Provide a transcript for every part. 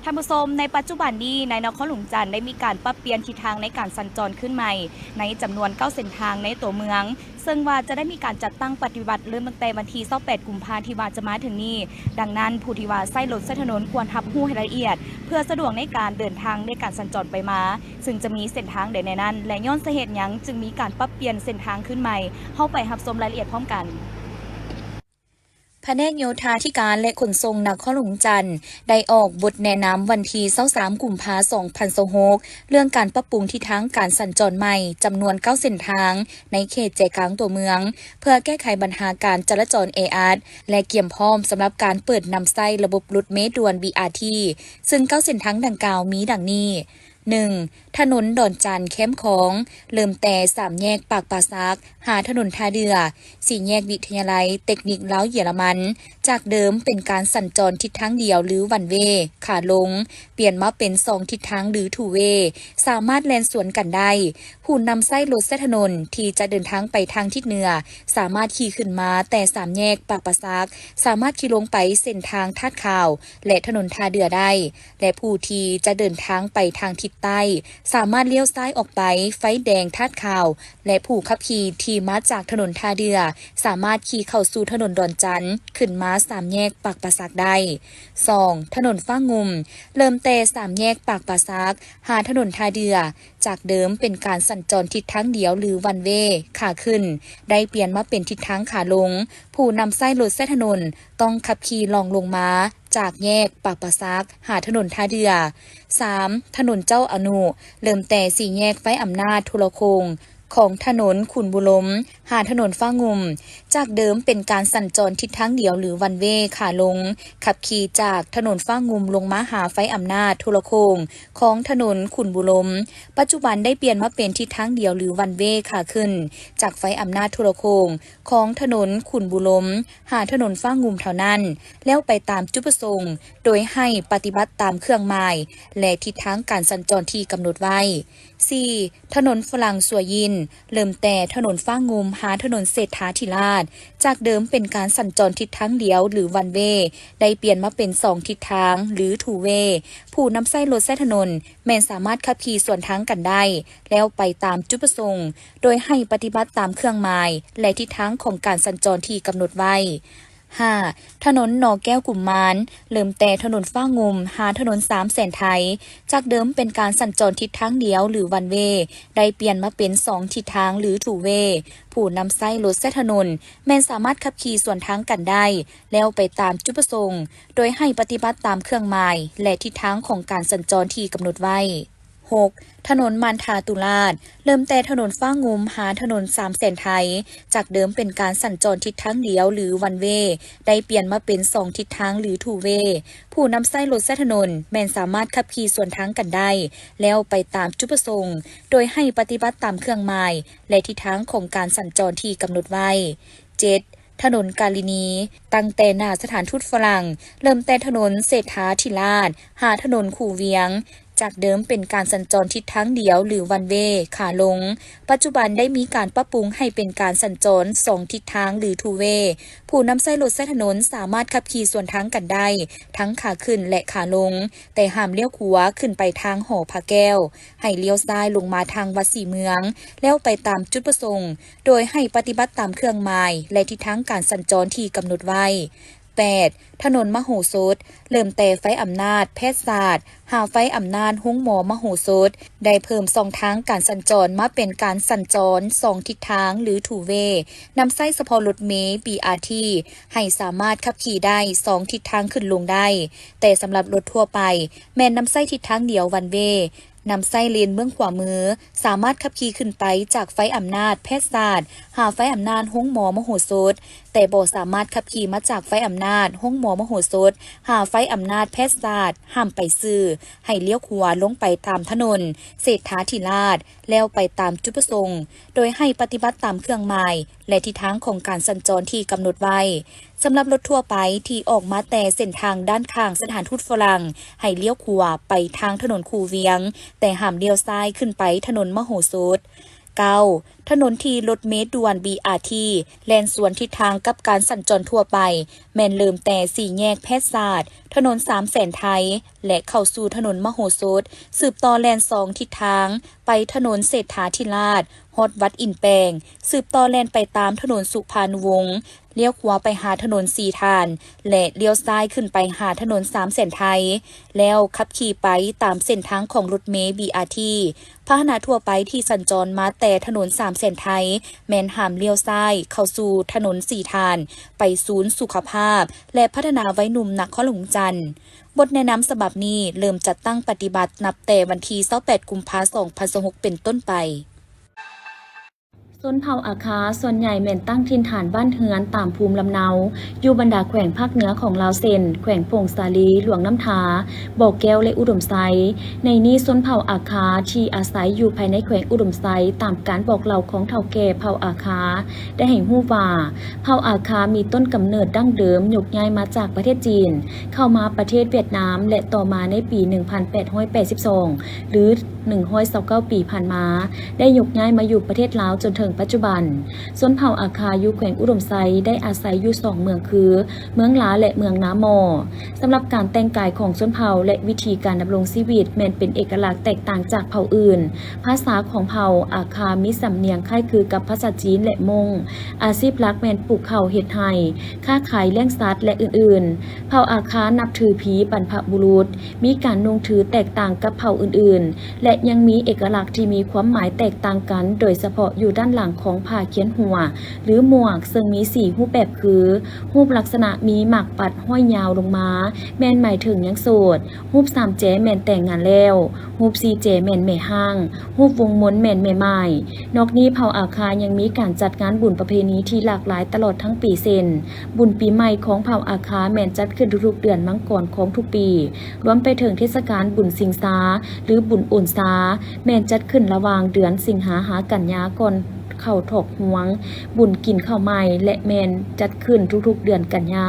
ທ່ານຜູ້ຊົມ, ໃນປັດຈຸບັນນີ້ ໃນນະຄອນຫຼວງຈັນໄດ້ມີການປັບປ່ຽນທິດທາງໃນການສັນຈອນຂຶ້ນໃໝ່ ໃນຈຳນວນເກົ້າເສັ້ນທາງໃນຕົວເມືອງ, ເຊິ່ງວ່າຈະໄດ້ມີການຈັດຕັ້ງປະຕິບັດເລີ່ມຕັ້ງແຕ່ວັນທີຊາວແປດ ກຸມພາ ທີ່ວ່າຈະມາເຖິງນີ້. ດັ່ງນັ້ນ, ຜູ້ທີ່ວ່າໃຊ້ລົດໃຊ້ຖະໜົນຄວນຮັບຮູ້ໃຫ້ລະອຽດ ເພື່ອສະດວກໃນການເດີນທາງ ໃນການສັນຈອນໄປມາ, ເຊິ່ງຈະມີເສັ້ນທາງໃດແດ່ນັ້ນ ແລະ ຍ້ອນສາເຫດຫຍັງຈຶ່ງມີການປັບປ່ຽນເສັ້ນທາງຂຶ້ນໃໝ່. ເຮົາໄປຮັບຊົມລາຍລະອຽດພ້ອມກັນ. ພະແນກໂຍທາທິການ ແລະ ຂົນສົ່ງນະຄອນຫຼວງຈັນ ໄດ້ອອກບົດແນະນຳວັນທີຊາວສາມ ກຸມພາ ສອງພັນຊາວຫົກ ເລື່ອງການປັບປຸງທິດທາງການສັນຈອນໃໝ່ ຈຳນວນເກົ້າເສັ້ນທາງ ໃນເຂດໃຈກາງຕົວເມືອງ ເພື່ອແກ້ໄຂບັນຫາການຈະລາຈອນແອອັດ ແລະ ກຽມພ້ອມສຳລັບການເປີດນຳໃຊ້ລະບົບລົດເມດ່ວນ ບີອາທີ ເຊິ່ງເກົ້າເສັ້ນທາງດັ່ງກ່າວມີດັ່ງນີ້. ໜຶ່ງ, ຖະໜົນດອນຈັນແຄມຂອງ, ເລີ່ມແຕ່ສາມແຍກປາກປ່າສັກ ຫາຖະໜົນທ່າເດື່ອ, ສີ່ແຍກວິທະຍາໄລເຕັກນິກລາວເຢຍລະມັນ, ຈາກເດີມເປັນການສັນຈອນທິດທາງດຽວ ຫຼື ວັນເວ ຂາລົງ, ປ່ຽນມາເປັນສອງທິດທາງ ຫຼື ທູເວ, ສາມາດແລ່ນສວນກັນໄດ້. ຜູ້ນຳໃຊ້ລົດໃຊ້ຖະໜົນທີ່ຈະເດີນທາງໄປທາງທິດເໜືອ ສາມາດຂີ່ຂຶ້ນມາແຕ່ສາມແຍກປາກປ່າສັກ, ສາມາດຂີ່ລົງໄປເສັ້ນທາງທາດຂາວ ແລະ ຖະໜົນທ່າເດື່ອໄດ້. ແລະ ຜູ້ທີ່ຈະເດີນທາງໄປທາງທິດໃຕ້ ສາມາດລ້ຽວຊ້າຍອອກໄປໄຟແດງທາດຂາວ ແລະ ຜູ້ຂັບຂີ່ທີ່ມາຈາກຖະໜົນທ່າເດື່ອ ສາມາດຂີ່ເຂົ້າສູ່ຖະໜົນດອນຈັນ ຂຶ້ນມາສາມແຍກປາກປ່າສັກໄດ້. ສອງ, ຖະໜົນຟ້າງຸ່ມ, ເລີ່ມແຕ່ສາມແຍກປາກປ່າສັກ ຫາຖະໜົນທ່າເດື່ອ, ຈາກເດີມເປັນການສັນຈອນທິດທາງດຽວ ຫຼື ວັນເວ ຂາຂຶ້ນ, ໄດ້ປ່ຽນມາເປັນທິດທາງຂາລົງ. ຜູ້ນຳໃຊ້ລົດໃຊ້ຖະໜົນຕ້ອງຂັບຂີ່ລ່ອງລົງມາ ຈາກແຍກປາກປ່າສັກ ຫາຖະໜົນທ່າເດື່ອ. ສາມ, ຖະໜົນເຈົ້າອະນຸ, ເລີ່ມແຕ່ສີ່ແຍກໄຟອຳນາດໂທລະໂຄ່ງ ຂອງຖະໜົນຂຸນບູລົມ ຫາຖະໜົນຟ້າງຸ່ມ, ຈາກເດີມເປັນການສັນຈອນທິດທາງດຽວ ຫຼື ວັນເວ ຂາລົງ, ຂັບຂີ່ຈາກຖະໜົນຟ້າງຸ່ມລົງມາຫາໄຟອຳນາດໂທລະໂຄ່ງຂອງຖະໜົນຂຸນບູລົມ, ປັດຈຸບັນໄດ້ປ່ຽນມາເປັນທິດທາງດຽວ ຫຼື ວັນເວ ຂາຂຶ້ນ, ຈາກໄຟອຳນາດໂທລະໂຄ່ງຂອງຖະໜົນຂຸນບູລົມ ຫາຖະໜົນຟ້າງຸ່ມເທົ່ານັ້ນ, ແລ້ວໄປຕາມຈຸດປະສົງ, ໂດຍໃຫ້ປະຕິບັດຕາມເຄື່ອງໝາຍ ແລະ ທິດທາງການສັນຈອນທີ່ກຳນົດໄວ້. ສີ່, ຖະໜົນຝຣັ່ງສັວຢິນ, ເລີ່ມແຕ່ຖະໜົນຟ້າງຸ່ມຫາຖະໜົນເສດຖາທິລາດ, ຈາກເດີມເປັນການສັນຈອນທິດທາງດຽວ ຫຼື ວັນເວ, ໄດ້ປ່ຽນມາເປັນສອງທິດທາງ ຫຼື ທູເວ. ຜູ້ນຳໃຊ້ລົດໃຊ້ຖະໜົນແມ່ນສາມາດຂັບຂີ່ສວນທາງກັນໄດ້, ແລ້ວໄປຕາມຈຸດປະສົງ, ໂດຍໃຫ້ປະຕິບັດຕາມເຄື່ອງໝາຍ ແລະ ທິດທາງຂອງການສັນຈອນທີ່ກຳນົດໄວ້. ຫ້າ, ຖະໜົນໜໍແກ້ວກຸມມານ, ເລີ່ມແຕ່ຖະໜົນຟ້າງຸ່ມຫາຖະໜົນສາມແສນໄທ, ຈາກເດີມເປັນການສັນຈອນທິດທາງດຽວ ຫຼື ວັນເວ, ໄດ້ປ່ຽນມາເປັນສອງທິດທາງ ຫຼື ທູເວ. ຜູ້ນຳໃຊ້ລົດໃຊ້ຖະໜົນແມ່ນສາມາດຂັບຂີ່ສວນທາງກັນໄດ້, ແລ້ວໄປຕາມຈຸດປະສົງ, ໂດຍໃຫ້ປະຕິບັດຕາມເຄື່ອງໝາຍ ແລະ ທິດທາງຂອງການສັນຈອນທີ່ກຳນົດໄວ້. ຫົກ, ຖະໜົນມານທາຕຸລາດ, ເລີ່ມແຕ່ຖະໜົນຟ້າງຸ່ມຫາຖະໜົນສາມແສນໄທ, ຈາກເດີມເປັນການສັນຈອນທິດທາງດຽວ ຫຼື ວັນເວ, ໄດ້ປ່ຽນມາເປັນສອງທິດທາງ ຫຼື ທູເວ. ຜູ້ນຳໃຊ້ລົດໃຊ້ຖະໜົນແມ່ນສາມາດຂັບຂີ່ສວນທາງກັນໄດ້, ແລ້ວໄປຕາມຈຸດປະສົງ, ໂດຍໃຫ້ປະຕິບັດຕາມເຄື່ອງໝາຍ ແລະ ທິດທາງຂອງການສັນຈອນທີ່ກຳນົດໄວ້. ເຈັດ, ຖະໜົນກາລິນີ, ຕັ້ງແຕ່ໜ້າສະຖານທູດຝຣັ່ງ, ເລີ່ມແຕ່ຖະໜົນເສດຖາທິລາດ ຫາຖະໜົນຄູວຽງ, ຈາກເດີມເປັນການສັນຈອນທິດທາງດຽວ ຫຼື ວັນເວ ຂາລົງ, ປັດຈຸບັນໄດ້ມີການປັບປຸງໃຫ້ເປັນການສັນຈອນສອງທິດທາງ ຫຼື ທູເວ. ຜູ້ນຳໃຊ້ລົດໃຊ້ຖະໜົນສາມາດຂັບຂີ່ສວນທາງກັນໄດ້ ທັງຂາຂຶ້ນ ແລະ ຂາລົງ, ແຕ່ຫ້າມລ້ຽວຂວາຂຶ້ນໄປທາງຫໍພະແກ້ວ, ໃຫ້ລ້ຽວຊ້າຍລົງມາທາງວັດສີເມືອງ, ແລ້ວໄປຕາມຈຸດປະສົງ, ໂດຍໃຫ້ປະຕິບັດຕາມເຄື່ອງໝາຍ ແລະ ທິດທາງການສັນຈອນທີ່ກຳນົດໄວ້. ແປດ, ຖະໜົນມະໂຫສົດ, ເລີ່ມແຕ່ໄຟອຳນາດແພດສາດ ຫາໄຟອຳນາດໂຮງໝໍມະໂຫສົດ, ໄດ້ເພີ່ມຊ່ອງທາງການສັນຈອນມາເປັນການສັນຈອນສອງທິດທາງ ຫຼື ທູເວ, ນຳໃຊ້ສະເພາະລົດເມ ບີອາທີ ໃຫ້ສາມາດຂັບຂີ່ໄດ້ສອງທິດທາງຂຶ້ນລົງໄດ້, ແຕ່ສຳລັບລົດທົ່ວໄປແມ່ນນຳໃຊ້ທິດທາງດຽວ ວັນເວ. ນຳໃຊ້ເລນເບື້ອງຂວາມື, ສາມາດຂັບຂີ່ຂຶ້ນໄປຈາກໄຟອຳນາດແພດສາດ ຫາໄຟອຳນາດໂຮງໝໍມະໂຫສົດ, ແຕ່ບໍ່ສາມາດຂັບຂີ່ມາຈາກໄຟອຳນາດໂຮງໝໍມະໂຫສົດ ຫາໄຟອຳນາດແພດສາດ ຫ້າມໄປຊື່, ໃຫ້ລ້ຽວຂວາລົງໄປຕາມຖະໜົນເສດຖາທິລາດ, ແລ້ວໄປຕາມຈຸດປະສົງ, ໂດຍໃຫ້ປະຕິບັດຕາມເຄື່ອງໝາຍ ແລະ ທິດທາງຂອງການສັນຈອນທີ່ກຳນົດໄວ້. ສຳລັບລົດທົ່ວໄປທີ່ອອກມາແຕ່ເສັ້ນທາງດ້ານຂ້າງສະຖານທູດຝຣັ່ງ, ໃຫ້ລ້ຽວຂວາໄປທາງຖະໜົນຄູວຽງ, ແຕ່ຫ້າມລ້ຽວຊ້າຍຂຶ້ນໄປຖະໜົນມະໂຫສົດ. ເກົ້າ, ຖະໜົນທີ່ລົດເມດ່ວນ ບີອາທີ ແລ່ນສວນທິດທາງກັບການສັນຈອນທົ່ວໄປ ແມ່ນເລີ່ມແຕ່ສີ່ແຍກແພດສາດ, ຖະໜົນສາມແສນໄທ ແລະ ເຂົ້າສູ່ຖະໜົນມະໂຫສົດ, ສືບຕໍ່ແລ່ນສອງທິດທາງ ໄປຖະໜົນເສດຖາທິລາດ ຮອດວັດອິນແປງ, ສືບຕໍ່ແລ່ນໄປຕາມຖະໜົນສຸພານຸວົງ, ລ້ຽວຂວາໄປຫາຖະໜົນສີ່ທ່ານ ແລະ ລ້ຽວຊ້າຍຂຶ້ນໄປຫາຖະໜົນສາມແສນໄທ, ແລ້ວຂັບຂີ່ໄປຕາມເສັ້ນທາງຂອງລົດເມ ບີອາທີ. ພາຫະນະທົ່ວໄປທີ່ສັນຈອນມາແຕ່ຖະໜົນສາມແສນໄທ ແມ່ນຫ້າມລ້ຽວຊ້າຍເຂົ້າສູ່ຖະໜົນສີ່ທ່ານ ໄປສູນສຸຂະພາບ ແລະ ພັດທະນາໄວໜຸ່ມນະຄອນຫຼວງວຽງຈັນ. ບົດແນະນຳສະບັບນີ້ເລີ່ມຈັດຕັ້ງປະຕິບັດນັບແຕ່ວັນທີຊາວແປດ ກຸມພາ ສອງພັນຊາວຫົກ ເປັນຕົ້ນໄປ. ຊົນເຜົ່າອາຄາສ່ວນໃຫຍ່ແມ່ນຕັ້ງຖິ່ນຖານບ້ານເຮືອນຕາມພູມລຳເນົາ ຢູ່ບັນດາແຂວງພາກເໜືອຂອງລາວ ເຊັ່ນ ແຂວງຜົ້ງສາລີ, ຫຼວງນ້ຳທາ, ບໍ່ແກ້ວ ແລະ ອຸດົມໄຊ. ໃນນີ້ຊົນເຜົ່າອາຄາທີ່ອາໄສຢູ່ພາຍໃນແຂວງອຸດົມໄຊ ຕາມການບອກເລົ່າຂອງເຖົ້າແກ່ເຜົ່າອາຄາ ໄດ້ໃຫ້ຮູ້ວ່າ ເຜົ່າອາຄາມີຕົ້ນກຳເນີດດັ້ງເດີມຍົກຍ້າຍມາຈາກປະເທດຈີນ ເຂົ້າມາປະເທດຫວຽດນາມ ແລະ ຕໍ່ມາໃນປີໜຶ່ງພັນແປດຮ້ອຍແປດສິບສອງ ຫຼື ໜຶ່ງຮ້ອຍຊາວເກົ້າປີຜ່ານມາ ໄດ້ຍົກຍ້າຍມາຢູ່ປະເທດລາວຈົນເຖິງປັດຈຸບັນ. ຊົນເຜົ່າອາຄາຢູ່ແຂວງອຸດົມໄຊໄດ້ອາໄສຢູ່ສອງເມືອງຄື ເມືອງລາ ແລະ ເມືອງນາໝໍ້. ສຳລັບການແຕ່ງກາຍຂອງຊົນເຜົ່າ ແລະ ວິທີການດຳລົງຊີວິດແມ່ນເປັນເອກະລັກແຕກຕ່າງຈາກເຜົ່າອື່ນ. ພາສາຂອງເຜົ່າອາຄາມີສຳນຽງຄ້າຍຄືກັບພາສາຈີນ ແລະ ມົ້ງ. ອາຊີບຫຼັກແມ່ນປູກເຂົ້າ, ເຮັດໄຮ່, ຄ້າຂາຍ, ລ້ຽງສັດ ແລະ ອື່ນໆ. ເຜົ່າອາຄານັບຖືຜີບັນພະບຸລຸດ, ມີການນຸ່ງຖືແຕກຕ່າງກັບເຜົ່າອື່ນໆ ແລະ ຍັງມີເອກະລັກທີ່ມີຄວາມໝາຍແຕກຕ່າງກັນ, ໂດຍສະເພາະຢູ່ດ້ານຫຼັງຂອງຜ້າຄຽນຫົວ ຫຼື ໝວກ, ເຊິ່ງມີສີ່ຮູບແບບຄື ຮູບລັກສະນະມີໝາກປັດຫ້ອຍຍາວລົງມາ ແມ່ນໝາຍເຖິງຍັງໂສດ, ຮູບສາມແຈແມ່ນແຕ່ງງານແລ້ວ, ຮູບສີ່ແຈແມ່ນແມ່ຮ້າງ, ຮູບວົງມົນແມ່ນແມ່ໝ້າຍ. ນອກນີ້ເຜົ່າອາຄາຍັງມີການຈັດງານບຸນປະເພນີທີ່ຫຼາກຫຼາຍຕະຫຼອດທັງປີ ເຊັ່ນ ບຸນປີໃໝ່ຂອງເຜົ່າອາຄາແມ່ນຈັດຂຶ້ນທຸກໆເດືອນມັງກອນຂອງທຸກປີ, ລວມໄປເຖິງເທດສະການບຸນຊິງຊາ ຫຼື ບຸນໂອນຊາ ແມ່ນຈັດຂຶ້ນລະຫວ່າງເດືອນສິງຫາຫາກັນຍາ ກ່ອນເຂົ້າຖອກຮວງ, ບຸນກິນເຂົ້າໃໝ່ ແລະ ແມ່ນຈັດຂຶ້ນທຸກໆເດືອນກັນຍາ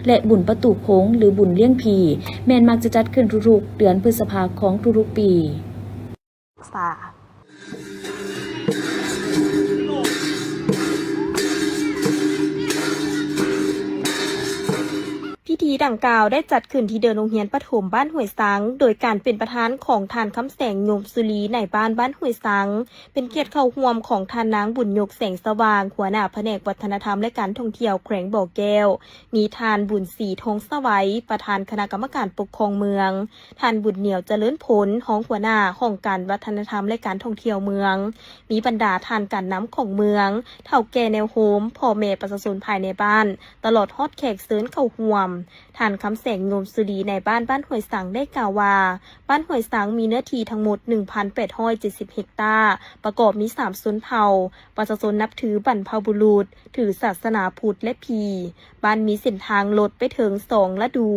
ແລະ ບຸນປະຕູໂຄງ ຫຼື ບຸນລ້ຽງຜີ ແມ່ນມັກຈະຈັດຂຶ້ນທຸກໆເດືອນພຶດສະພາຂອງທຸກໆປີ. ສາ ພິທີດັ່ງກ່າວໄດ້ຈັດຂຶ້ນທີ່ເດີ່ນໂຮງຮຽນປະຖົມບ້ານຫ້ວຍສັງ ໂດຍການເປັນປະທານຂອງທ່ານ ຄຳແສງ ໂຍມສຸລີ ນາຍບ້ານບ້ານຫ້ວຍສັງ, ເປັນກຽດເຂົ້າຮ່ວມຂອງທ່ານນາງ ບຸນຍົກ ແສງສະຫວ່າງ ຫົວໜ້າພະແນກວັດທະນະທຳ ແລະ ການທ່ອງທ່ຽວແຂວງບໍ່ແກ້ວ, ມີທ່ານ ບຸນສີ ທອງສະໄຫວ ປະທານຄະນະກຳມະການປົກຄອງເມືອງ, ທ່ານ ບຸນໜຽວ ຈະເລີນຜົນ ຮອງຫົວໜ້າຫ້ອງການວັດທະນະທຳ ແລະ ການທ່ອງທ່ຽວເມືອງ, ມີບັນດາທ່ານການນຳຂອງເມືອງ, ເຖົ້າແກ່ແນວໂຮມ, ພໍ່ແມ່ປະຊາຊົນພາຍໃນບ້ານ, ຕະຫຼອດຮອດແຂກເຊີນເຂົ້າຮ່ວມ. ທ່ານ ຄຳແສງ ໂຍມສຸລີ ນາຍບ້ານບ້ານຫ້ວຍສັງ ໄດ້ກ່າວວ່າ ບ້ານຫ້ວຍສັງມີເນື້ອທີ່ທັງໝົດໜຶ່ງພັນແປດຮ້ອຍເຈັດສິບເຮັກຕາ, ປະກອບມີສາມຊົນເຜົ່າ, ປະຊາຊົນນັບຖືບັນພະບຸລຸດ, ຖືສາສະໜາພຸດ ແລະ ຜີ. ບ້ານມີເສັ້ນທາງລົດໄປເຖິງສອງລະດູ,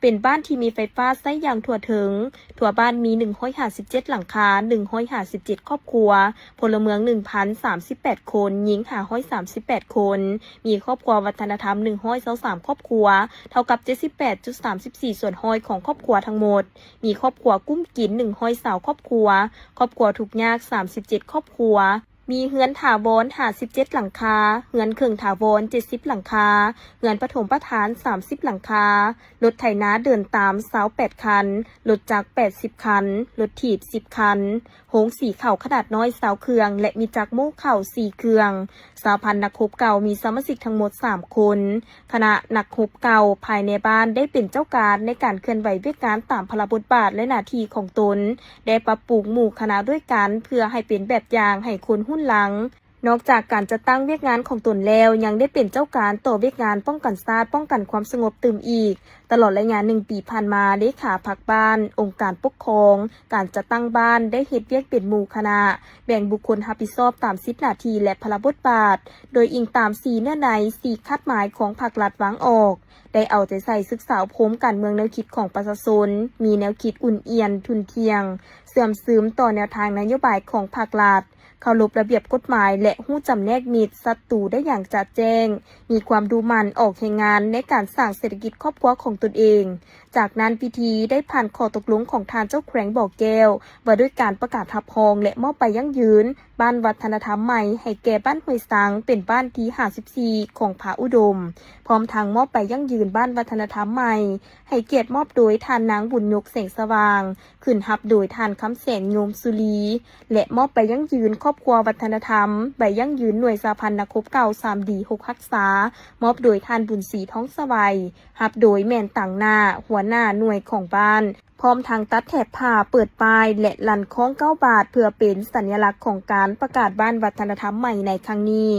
ເປັນບ້ານທີ່ມີໄຟຟ້າໃຊ້ຢ່າງທົ່ວເຖິງ. ທົ່ວບ້ານມີໜຶ່ງຮ້ອຍຫ້າສິບເຈັດຫຼັງຄາ, ໜຶ່ງຮ້ອຍຫ້າສິບເຈັດຄອບຄົວ, ພົນລະເມືອງໜຶ່ງພັນສາມສິບແປດຄົນ, ຍິງຫ້າຮ້ອຍສາມສິບແປດຄົນ, ມີຄອບຄົວວັດທະນະທຳໜຶ່ງຮ້ອຍຊາວສາມຄອບຄົວ, ເທົ່າກັບເຈັດສິບແປດຈຸດສາມສິບສີ່ສ່ວນຮ້ອຍຂອງຄອບຄົວທັງໝົດ, ມີຄອບຄົວກຸ້ມກິນໜຶ່ງຮ້ອຍຊາວຄອບຄົວ, ຄອບຄົວທຸກຍາກສາມສິບເຈັດຄອບຄົວ, ມີເຮືອນຖາວອນຫ້າສິບເຈັດຫຼັງຄາ, ເຮືອນເຄິ່ງຖາວອນເຈັດສິບຫຼັງຄາ, ເຮືອນປະຖົມປະຖານສາມສິບຫຼັງຄາ, ລົດໄຖນາເດີນຕາມຊາວແປດຄັນ, ລົດຈັກແປດສິບຄັນ, ລົດຖີບສິບຄັນ, ໂຮງສີເຂົ້າຂະໜາດນ້ອຍຊາວເຄື່ອງ ແລະ ມີຈັກໂມ້ເຂົ້າສີ່ເຄື່ອງ. ສະຫະພັນນັກຮົບເກົ່າມີສະມາຊິກທັງໝົດສາມຄົນ. ຄະນະນັກຮົບເກົ່າພາຍໃນບ້ານໄດ້ເປັນເຈົ້າການໃນການເຄື່ອນໄຫວວຽກງານຕາມພາລະບົດບາດ ແລະ ໜ້າທີ່ຂອງຕົນ, ໄດ້ປັບປຸງໝູ່ຄະນະດ້ວຍກັນເພື່ອໃຫ້ເປັນແບບຢ່າງໃຫ້ຄົນຮຸ່ນຫຼັງ. ນອກຈາກການຈັດຕັ້ງວຽກງານຂອງຕົນແລ້ວ, ຍັງໄດ້ເປັນເຈົ້າການຕໍ່ວຽກງານປ້ອງກັນຊາດ, ປ້ອງກັນຄວາມສະຫງົບຕື່ມອີກ. ຕະຫຼອດໄລຍະໜຶ່ງປີຜ່ານມາ, ເລຂາພັກບ້ານ, ອົງການປົກຄອງ, ການຈັດຕັ້ງບ້ານໄດ້ເຮັດວຽກເປັນໝູ່ຄະນະ, ແບ່ງບຸກຄົນຮັບຜິດຊອບຕາມສິດໜ້າທີ່ ແລະ ພາລະບົດບາດ, ໂດຍອີງຕາມສີ່ເນື້ອໃນ, ສີ່ຄາດໝາຍຂອງພັກລັດວາງອອກ, ໄດ້ເອົາໃຈໃສ່ສຶກສາອົບຮົມການເມືອງແນວຄິດຂອງປະຊາຊົນ, ມີແນວຄິດອຸ່ນອຽນ, ທຸ່ນທ່ຽງ, ເຊື່ອມຊຶມຕໍ່ແນວທາງນະໂຍບາຍຂອງພັກລັດ, ເຄົາລົບລະບຽບກົດໝາຍ ແລະ ຮູ້ຈຳແນກມິດສັດຕູໄດ້ຢ່າງຈະແຈ້ງ, ມີຄວາມດຸໝັ່ນອອກແຮງງານໃນການສ້າງເສດຖະກິດຄອບຄົວຂອງຕົນເອງ. ຈາກນັ້ນພິທີໄດ້ຜ່ານຂໍ້ຕົກລົງຂອງທ່ານເຈົ້າແຂວງບໍ່ແກ້ວ ວ່າດ້ວຍການປະກາດຮັບຮອງ ແລະ ມອບໃບຢັ້ງຢືນ ບ້ານວັດທະນະທຳໃໝ່ໃຫ້ແກ່ບ້ານຫ້ວຍສັງ ເປັນບ້ານທີຫ້າສິບສີ່ຂອງພະອຸດົມ, ພ້ອມທັງມອບໃບຢັ້ງຢືນບ້ານວັດທະນະທຳໃໝ່ ໃຫ້ກຽດມອບໂດຍທ່ານນາງບຸນຍົກ ແສງສະຫວ່າງ, ຂຶ້ນຮັບໂດຍທ່ານຄຳແສງ ໂຍມສຸລີ ແລະ ມອບໃບຢັ້ງຢືນຄອບຄົວວັດທະນະທຳ, ໃບຢັ້ງຢືນໜ່ວຍສະຫະພັນນັກຮົບເກົ່າ ສາມດີ ຫົກຮັກສາ ມອບໂດຍທ່ານບຸນສີ ທອງສະໄຫວ, ຮັບໂດຍແມ່ນຕາງໜ້າ ຫົວໜ້າໜ່ວຍຂອງບ້ານ, ພ້ອມທັງຕັດແຖບຜ້າ ເປີດປ້າຍ ແລະ ລັນຄ້ອງເກົ້າບາດ ເພື່ອເປັນສັນຍະລັກຂອງການປະກາດບ້ານວັດທະນະທຳໃໝ່ໃນຄັ້ງນີ້.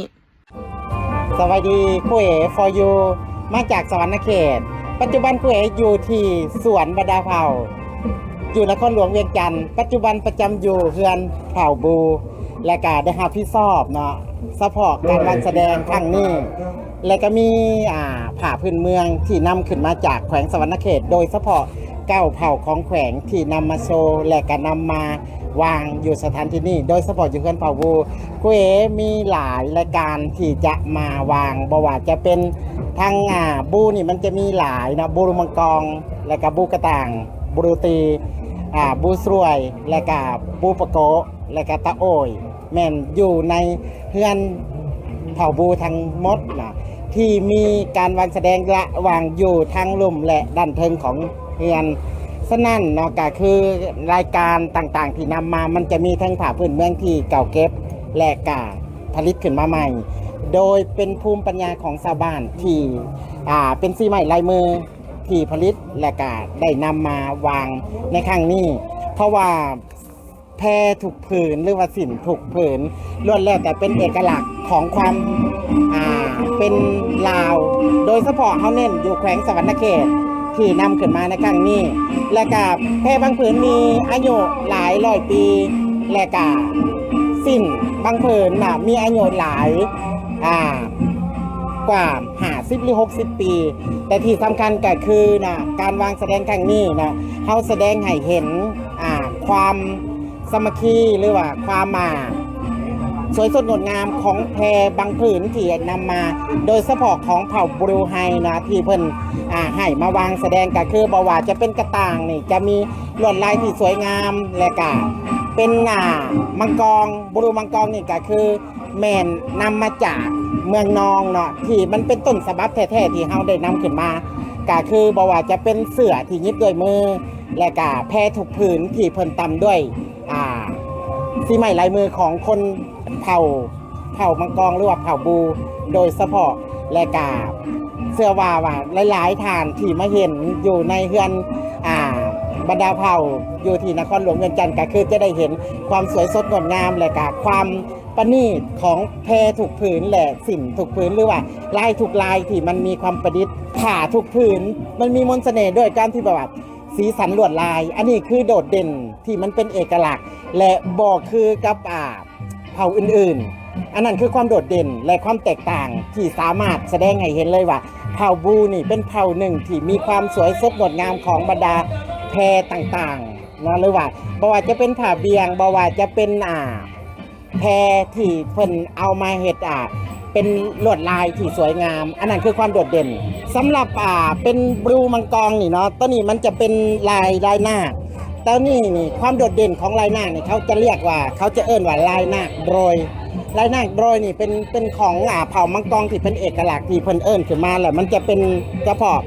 ສະບາຍດີ ຄູເອ for you ມາຈາກສະຫວັນນະເຂດ. ປັດຈຸບັນຄູເອຢູ່ທີ່ສວນບັນດາເຜົ່າ ຢູ່ນະຄອນຫຼວງວຽງຈັນ. ປັດຈຸບັນປະຈຳຢູ່ເຮືອນເຜົ່າບູ ແລະກະໄດ້ຮັບຜິດຊອບເນາະ ສະເພາະການວາງສະແດງຄັ້ງນີ້ ແລະກະມີ ອ່າ ຜ້າພື້ນເມືອງທີ່ນຳຂຶ້ນມາຈາກແຂວງສະຫວັນນະເຂດ ໂດຍສະເພາະເກົ້າເຜົ່າຂອງແຂວງທີ່ນຳມາໂຊ ແລະກະນຳມາ ວາງຢູ່ສະຖານທີ່ນີ້ ໂດຍສະເພາະຢູ່ເຮືອນເຜົ່າບູ. ຄູເອມີຫຼາຍລາຍການທີ່ຈະມາວາງ ບໍ່ວ່າຈະເປັນທັງ ອ່າ ບູນີ້ມັນຈະມີຫຼາຍເນາະ ບູລູມັງກອງ ແລະກະບູກະຕ່າງ ບູລູຕີ ອ່າ ບູສວຍ ແລະກະບູປະໂກະ ແລະກະຕາໂອ້ຍ ແມ່ນຢູ່ໃນເຮືອນເຜົ່າບູທັງໝົດເນາະ ທີ່ມີການວາງສະແດງລະຫວ່າງຢູ່ທາງລຸ່ມ ແລະ ດ້ານເທິງຂອງ ເຮືອນ. ສະນັ້ນເນາະ ກະຄືລາຍການຕ່າງໆທີ່ນຳມາ ມັນຈະມີທັງຜ້າພື້ນເມືອງທີ່ເກົ່າເກັບ ແລະກະຜະລິດຂຶ້ນມາໃໝ່ ໂດຍເປັນພູມປັນຍາຂອງຊາວບ້ານທີ່ ອ່າ ເປັນສີໄມ້ລາຍມືທີ່ຜະລິດ ແລະກະໄດ້ນຳມາວາງໃນຄັ້ງນີ້ ເພາະວ່າ ແພທຸກຜືນ ຫຼືວ່າສິ້ນທຸກຜືນ ລ້ວນແລ້ວແຕ່ເປັນເອກະລັກຂອງຄວາມ ອ່າ ເປັນລາວ ໂດຍສະເພາະເຮົາເນັ້ນຢູ່ແຂວງສະຫວັນນະເຂດທີ່ນຳຂຶ້ນມາໃນຄັ້ງນີ້ ແລະກະແພບາງຜືນມີອາຍຸຫຼາຍຮ້ອຍປີ ແລະກະສິ້ນບາງຜືນນະມີອາຍຸຫຼາຍ ອ່າ ກວ່າຫ້າສິບ ຫຼື ຫົກສິບປີ ແຕ່ທີ່ສຳຄັນກະຄືນະ ການວາງສະແດງຄັ້ງນີ້ນະ ເຮົາສະແດງໃຫ້ເຫັນ ອ່າ ຄວາມ ສາມັກຄີ ຫຼືວ່າຄວາມ ອ່າ ສວຍສົດງົດງາມຂອງແພບາງຜືນທີ່ນຳມາ ໂດຍສະເພາະຂອງເຜົ່າບຣູໄຮນະ ທີ່ເພິ່ນ ອ່າ ໃຫ້ມາວາງສະແດງ ກະຄືບໍ່ວ່າຈະເປັນກະຕ່າງນີ້ ຈະມີລວດລາຍທີ່ສວຍງາມ ແລະກະເປັນ ອ່າ ມັງກອງ ບຣູມັງກອງນີ້ກະຄື ແມ່ນນຳມາຈາກເມືອງນອງເນາະ ທີ່ມັນເປັນຕົ້ນສະບັບແທ້ໆ ທີ່ເຮົາໄດ້ນຳຂຶ້ນມາ ກະຄືບໍ່ວ່າຈະເປັນເສື້ອທີ່ຫຍິບດ້ວຍມື ແລະກະແພທຸກຜືນທີ່ເພິ່ນຕຳດ້ວຍ ອ່າ ສີໄມ້ລາຍມືຂອງຄົນເຜົ່າ ເຜົ່າມັງກອງ ຫຼືວ່າເຜົ່າບູໂດຍສະເພາະ ແລະກະເຊື່ອວ່າ ວ່າຫຼາຍໆທ່ານທີ່ມາເຫັນຢູ່ໃນເຮືອນ ອ່າ ບັນດາເຜົ່າຢູ່ທີ່ນະຄອນຫຼວງວຽງຈັນ ກະຄືຈະໄດ້ເຫັນຄວາມສວຍສົດງົດງາມ ແລະກະຄວາມ ປະນີດຂອງແພທຸກຜືນ ແລະ ສິ້ນທຸກຜືນ ຫຼືວ່າລາຍທຸກລາຍທີ່ມັນມີຄວາມປະດິດ. ຜ້າທຸກຜືນມັນມີມົນສະເໜ່ດ້ວຍການທີ່ແບບວ່າສີສັນລວດລາຍ ອັນນີ້ຄືໂດດເດັ່ນທີ່ມັນເປັນເອກະລັກ ແລະ ບໍ່ຄືກັບ ອ່າ ເຜົ່າອື່ນໆ. ອັນນັ້ນຄືຄວາມໂດດເດັ່ນ ແລະ ຄວາມແຕກຕ່າງທີ່ສາມາດສະແດງໃຫ້ເຫັນເລີຍວ່າ ເຜົ່າບູນີ້ເປັນເຜົ່າໜຶ່ງທີ່ມີຄວາມສວຍສົດງົດງາມຂອງບັນດາແພຕ່າງໆນະ ຫຼືວ່າບໍ່ວ່າຈະເປັນຜ້າບ່ຽງ ບໍ່ວ່າຈະເປັນ ອ່າ ແພທີ່ເພິ່ນເອົາມາເຮັດ ອ່າ ເປັນລວດລາຍທີ່ສວຍງາມ ອັນນັ້ນຄືຄວາມໂດດເດັ່ນ. ສຳລັບ ອ່າ ເປັນບລູມັງກອງນີ້ເນາະ ໂຕນີ້ມັນຈະເປັນລາຍ ລາຍນາກ ໂຕນີ້ນີ້ ຄວາມໂດດເດັ່ນຂອງລາຍນາກນີ້ ເຂົາຈະລຽກວ່າ ເຂົາຈະເອີ້ນວ່າລາຍນາກໂດຣຍ. ລາຍນາກໂດຣຍນີ້ເປັນ ເປັນຂອງ ອ່າ ເຜົ່າມັງກອງທີ່ເປັນເອກະລັກ ທີ່ເພິ່ນເອີ້ນຂຶ້ນມາ ແລ້ວມັນຈະເປັນສະເພາະ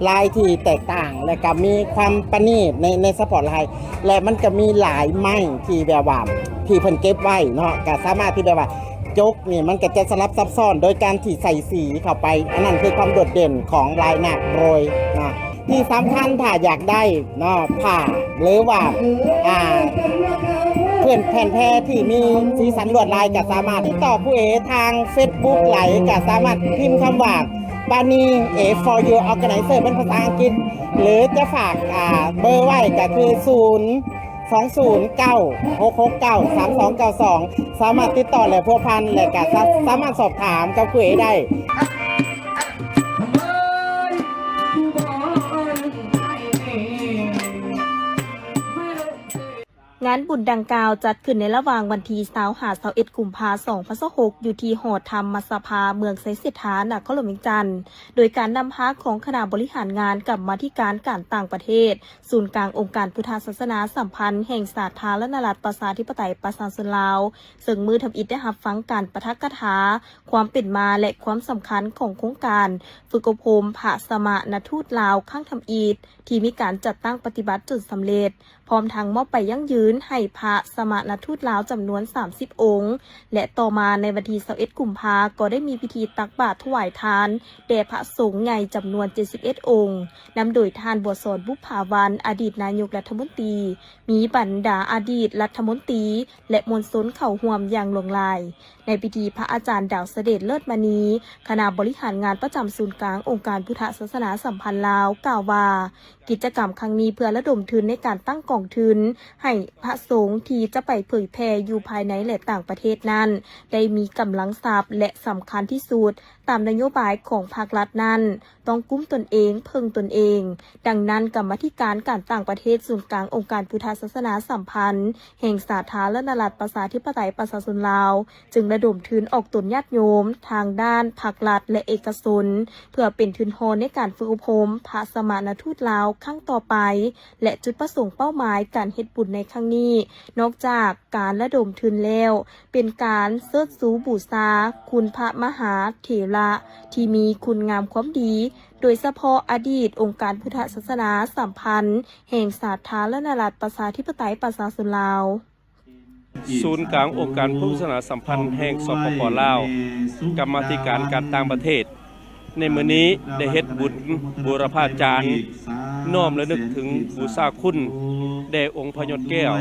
ລາຍທີ່ແຕກຕ່າງ ແລະກະມີຄວາມປະນີດໃນ ໃນສະເພາະລາຍ ແລະມັນກະມີຫຼາຍໄມ້ທີ່ແບບວ່າ ທີ່ເພິ່ນເກັບໄວ້ເນາະ ກະສາມາດທີ່ແບບວ່າ ຈົກນີ້ມັນກະຈະສະຫຼັບຊັບຊ້ອນໂດຍການທີ່ໃສ່ສີເຂົ້າໄປ ອັນນັ້ນຄືຄວາມໂດດເດັ່ນຂອງລາຍນາກໂດຣຍເນາະ. ທີ່ສຳຄັນຖ້າຢາກໄດ້ເນາະ ຜ້າ ຫຼືວ່າ ອ່າ ເພື່ອນແຜ່ນແພທີ່ມີສີສັນລວດລາຍ ກະສາມາດຕິດຕໍ່ຄູເອທາງເຟສບຸກໄດ້ ກະສາມາດພິມຄຳວ່າ Bani A for You Organizer ເປັນພາສາອັງກິດ ຫຼືຈະຝາກ ອ່າ ເບີໄວ້ກະຄື ສູນ ສອງສູນເກົ້າ ຫົກຫົກເກົ້າ ສາມສອງເກົ້າສອງ ສາມາດຕິດຕໍ່ ແລະ ພົວພັນ ແລະກະສາ ສາມາດສອບຖາມກັບຄູເອໄດ້. ງານບຸນດັ່ງກ່າວຈັດຂຶ້ນໃນລະຫວ່າງວັນທີຊາວຫາຊາວເອັດ ກຸມພາ ສອງພັນຊາວຫົກ ຢູ່ທີ່ຫໍທຳມະສະພາເມືອງໄຊເສດຖາ ນະຄອນຫຼວງວຽງຈັນ ໂດຍການນຳພາຂອງຄະນະບໍລິຫານງານກຳມາທິການການຕ່າງປະເທດ ສູນກາງອົງການພຸດທະສາສະໜາສຳພັນແຫ່ງສາທາລະນະລັດປະຊາທິປະໄຕປະຊາຊົນລາວ, ເຊິ່ງມື້ທຳອິດໄດ້ຮັບຟັງການປາຖະກະຖາ ຄວາມເປັນມາ ແລະ ຄວາມສຳຄັນຂອງໂຄງການຝຶກອົບຮົມພະສະມະນະທູດລາວຄັ້ງທຳອິດ ທີ່ມີການຈັດຕັ້ງປະຕິບັດຈົນສຳເລັດ, ພ້ອມທັງມອບໃບຢັ້ງຢືນໃຫ້ພະສະມະນະທູດລາວຈຳນວນສາມສິບອົງ ແລະ ຕໍ່ມາໃນວັນທີຊາວເອັດ ກຸມພາ ກໍໄດ້ມີພິທີຕັກບາດຖວາຍທານແດ່ພະສົງໃຫຍ່ຈຳນວນເຈັດສິບເອັດອົງ, ນຳໂດຍທ່ານ ບົວສອນ ບຸບຜາວັນ ອະດີດນາຍົກລັດຖະມົນຕີ, ມີບັນດາອະດີດລັດຖະມົນຕີ ແລະ ມວນຊົນເຂົ້າຮ່ວມຢ່າງຫຼວງຫຼາຍ. ໃນພິທີ, ພະອາຈານ ດາວສະເດັດ ເລີດມະນີ ຄະນະບໍລິຫານງານປະຈຳສູນກາງອົງການພຸດທະສາສະໜາສຳພັນລາວ ກ່າວວ່າ, ກິດຈະກຳຄັ້ງນີ້ເພື່ອລະດົມທຶນໃນການຕັ້ງກອງທຶນໃຫ້ພະສົງທີ່ຈະໄປເຜີຍແຜ່ຢູ່ພາຍໃນ ແລະ ຕ່າງປະເທດນັ້ນ ໄດ້ມີກຳລັງຊັບ ແລະ ສຳຄັນທີ່ສຸດ, ຕາມນະໂຍບາຍຂອງພາກລັດນັ້ນ ຕ້ອງກຸ້ມຕົນເອງ, ເພິ່ງຕົນເອງ. ດັ່ງນັ້ນ, ກຳມາທິການການຕ່າງປະເທດສູນກາງອົງການພຸດທະສາສະໜາສຳພັນແຫ່ງສາທາລະນະລັດປະຊາທິປະໄຕປະຊາຊົນລາວ ຈຶ່ງລະດົມທຶນອອກຕົນຍາດໂຍມທາງດ້ານພາກລັດ ແລະ ເອກະຊົນ ເພື່ອເປັນທຶນຮອນໃນການຝຶກອົບຮົມພະສະມະນະທູດລາວຄັ້ງຕໍ່ໄປ ແລະ ຈຸດປະສົງເປົ້າໝາຍການເຮັດບຸນໃນຄັ້ງນີ້ ນອກຈາກການລະດົມທຶນແລ້ວ ເປັນການເຊີດຊູບູຊາຄຸນພະມະຫາເຖລະທີ່ມີຄຸນງາມຄວາມດີ, ໂດຍສະເພາະອະດີດອົງການພຸດທະສາສະໜາສຳພັນແຫ່ງສາທາລະນະລັດປະຊາທິປະໄຕປະຊາຊົນລາວ. ສູນກາງອົງການພຸດທະສາສະໜາສຳພັນແຫ່ງ ສປປ ລາວ, ກຳມາທິການການຕ່າງປະເທດ ໃນມື້ນີ້ໄດ້ເຮັດບຸນບູລະພາຈານ ນ້ອມລະນຶກເຖິງບູຊາຄຸນແດ່ອົງພະຍອດແກ້ວ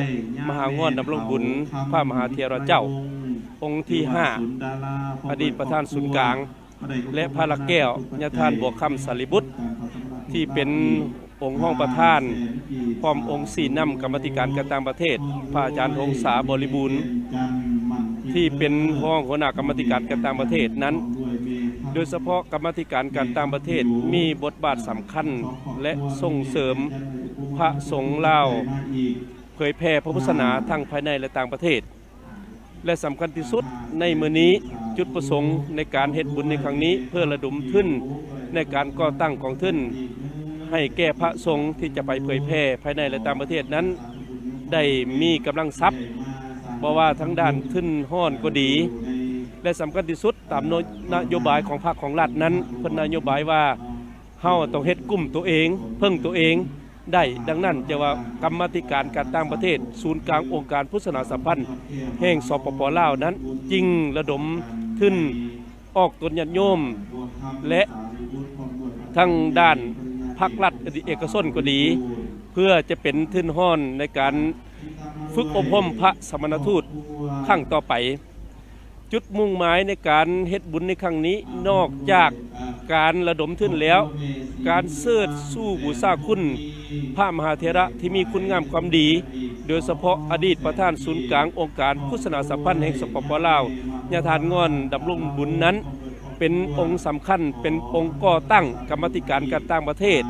ມະຫາງ່ອນດຳລົງບຸນ ພະມະຫາເຖລະເຈົ້າ ອົງທີຫ້າ ອະດີດປະທານສູນກາງ ແລະ ພະລັກແກ້ວ ຍາທ່ານ ບົວຄຳ ສາລີບຸດ ທີ່ເປັນ ອົງຮອງປະທານ ພ້ອມອົງຊີ້ນຳກຳມາທິການການຕ່າງປະເທດ, ພະອາຈານ ຫົງສາ ບໍລິບູນ ທີ່ເປັນຮອງຫົວໜ້າກຳມາທິການການຕ່າງປະເທດນັ້ນ, ໂດຍສະເພາະກຳມາທິການການຕ່າງປະເທດມີບົດບາດສຳຄັນ ແລະ ສົ່ງເສີມພະສົງລາວເຜີຍແຜ່ພະພຸດທະສາສະໜາທັງພາຍໃນ ແລະ ຕ່າງປະເທດ. ແລະ ສຳຄັນທີ່ສຸດໃນມື້ນີ້, ຈຸດປະສົງໃນການເຮັດບຸນໃນຄັ້ງນີ້ ເພື່ອລະດົມທຶນໃນການກໍ່ຕັ້ງກອງທຶນໃຫ້ແກ່ພະສົງທີ່ຈະໄປເຜີຍແຜ່ພາຍໃນ ແລະ ຕ່າງປະເທດນັ້ນ ໄດ້ມີກຳລັງຊັບ, ບໍ່ວ່າທາງດ້ານທຶນຮອນກໍດີ ແລະ ສຳຄັນທີ່ສຸດຕາມນະໂຍບາຍຂອງພັກຂອງລັດນັ້ນ, ເພິ່ນນະໂຍບາຍວ່າ ເຮົາຕ້ອງເຮັດກຸ້ມໂຕເອງ, ເພິ່ງໂຕເອງ ໄດ້. ດັ່ງນັ້ນ ຈະວ່າກຳມາທິການການຕ່າງປະເທດ ສູນກາງອົງການພຸດທະສາສະໜາສຳພັນແຫ່ງ ສປປ ລາວ ນັ້ນ ຈຶ່ງລະດົມທຶນອອກຕົນຍາດໂຍມ ແລະ ທາງດ້ານພາກລັດ ເອກະຊົນກໍດີ ເພື່ອຈະເປັນທຶນຮອນໃນການຝຶກອົບຮົມພະສະມະນະທູດຄັ້ງຕໍ່ໄປ. ຈຸດມຸ່ງໝາຍໃນການເຮັດບຸນໃນຄັ້ງນີ້ ນອກຈາກການລະດົມທຶນແລ້ວ, ການເຊີດຊູບູຊາຄຸນພະມະຫາເຖລະທີ່ມີຄຸນງາມຄວາມດີ, ໂດຍສະເພາະອະດີດປະທານສູນກາງອົງການພຸດທະສາສະໜາສຳພັນແຫ່ງ ສປປ ລາວ, ຍາທ່ານ ງ່ອນ ດຳລົງບຸນ ນັ້ນ ເປັນອົງສຳຄັນ, ເປັນອົງກໍ່ຕັ້ງກຳມາທິການການຕ່າງປະເທດ,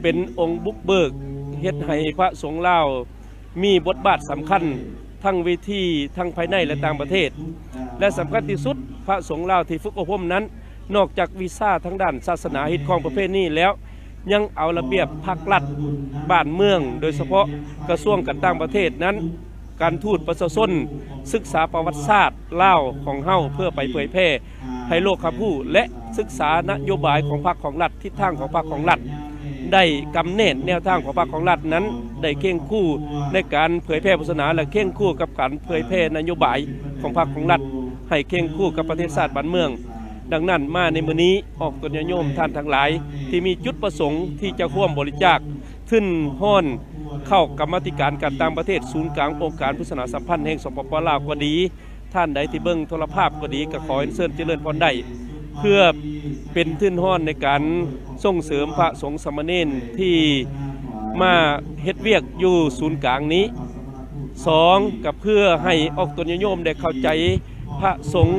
ເປັນອົງບຸກເບີກເຮັດໃຫ້ພະສົງລາວ ມີບົດບາດສຳຄັນທັງເວທີ ທັງພາຍໃນ ແລະ ຕ່າງປະເທດ ແລະ ສຳຄັນທີ່ສຸດ ພະສົງລາວທີ່ຝຶກອົບຮົມນັ້ນ ນອກຈາກວິຊາທາງດ້ານສາສະໜາ, ຮີດຄອງປະເພນີແລ້ວ ຍັງເອົາລະບຽບພັກລັດບ້ານເມືອງ, ໂດຍສະເພາະກະຊວງການຕ່າງປະເທດນັ້ນ, ການທູດປະຊາຊົນ, ສຶກສາປະຫວັດສາດລາວຂອງເຮົາ ເພື່ອໄປເຜີຍແຜ່ ໃຫ້ໂລກຮັບຮູ້ ແລະ ສຶກສານະໂຍບາຍຂອງພັກຂອງລັດ, ທິດທາງຂອງພັກຂອງລັດ, ໄດ້ກຳແໜ້ນແນວທາງຂອງພັກຂອງລັດນັ້ນ, ໄດ້ເຄັ່ງຄູ່ໃນການເຜີຍແຜ່ພຸດທະສາສະໜາ ແລະ ເຄັ່ງຄູ່ກັບການເຜີຍແຜ່ນະໂຍບາຍຂອງພັກຂອງລັດ ໃຫ້ເຄັ່ງຄູ່ກັບປະເທດຊາດບ້ານເມືອງ. ດັ່ງນັ້ນ, ມາໃນມື້ນີ້ ອອກຕົນຍາດໂຍມທ່ານທັງຫຼາຍ ທີ່ມີຈຸດປະສົງທີ່ຈະຮ່ວມບໍລິຈາກທຶນຮອນເຂົ້າກຳມາທິການການຕ່າງປະເທດ ສູນກາງອົງການພຸດທະສາສະໜາສຳພັນແຫ່ງ ສປປ ລາວ ກໍດີ, ທ່ານໃດທີ່ເບິ່ງໂທລະພາບກໍດີ ກໍຂໍເຊີນຈະເລີນພອນໄດ້ ເພື່ອເປັນທຶນຮອນໃນການສົ່ງເສີມພະສົງສາມະເນນທີ່ມາເຮັດວຽກຢູ່ສູນກາງນີ້. ສອງ ກໍເພື່ອໃຫ້ອອກຕົນຍາດໂຍມໄດ້ເຂົ້າໃຈພະສົງ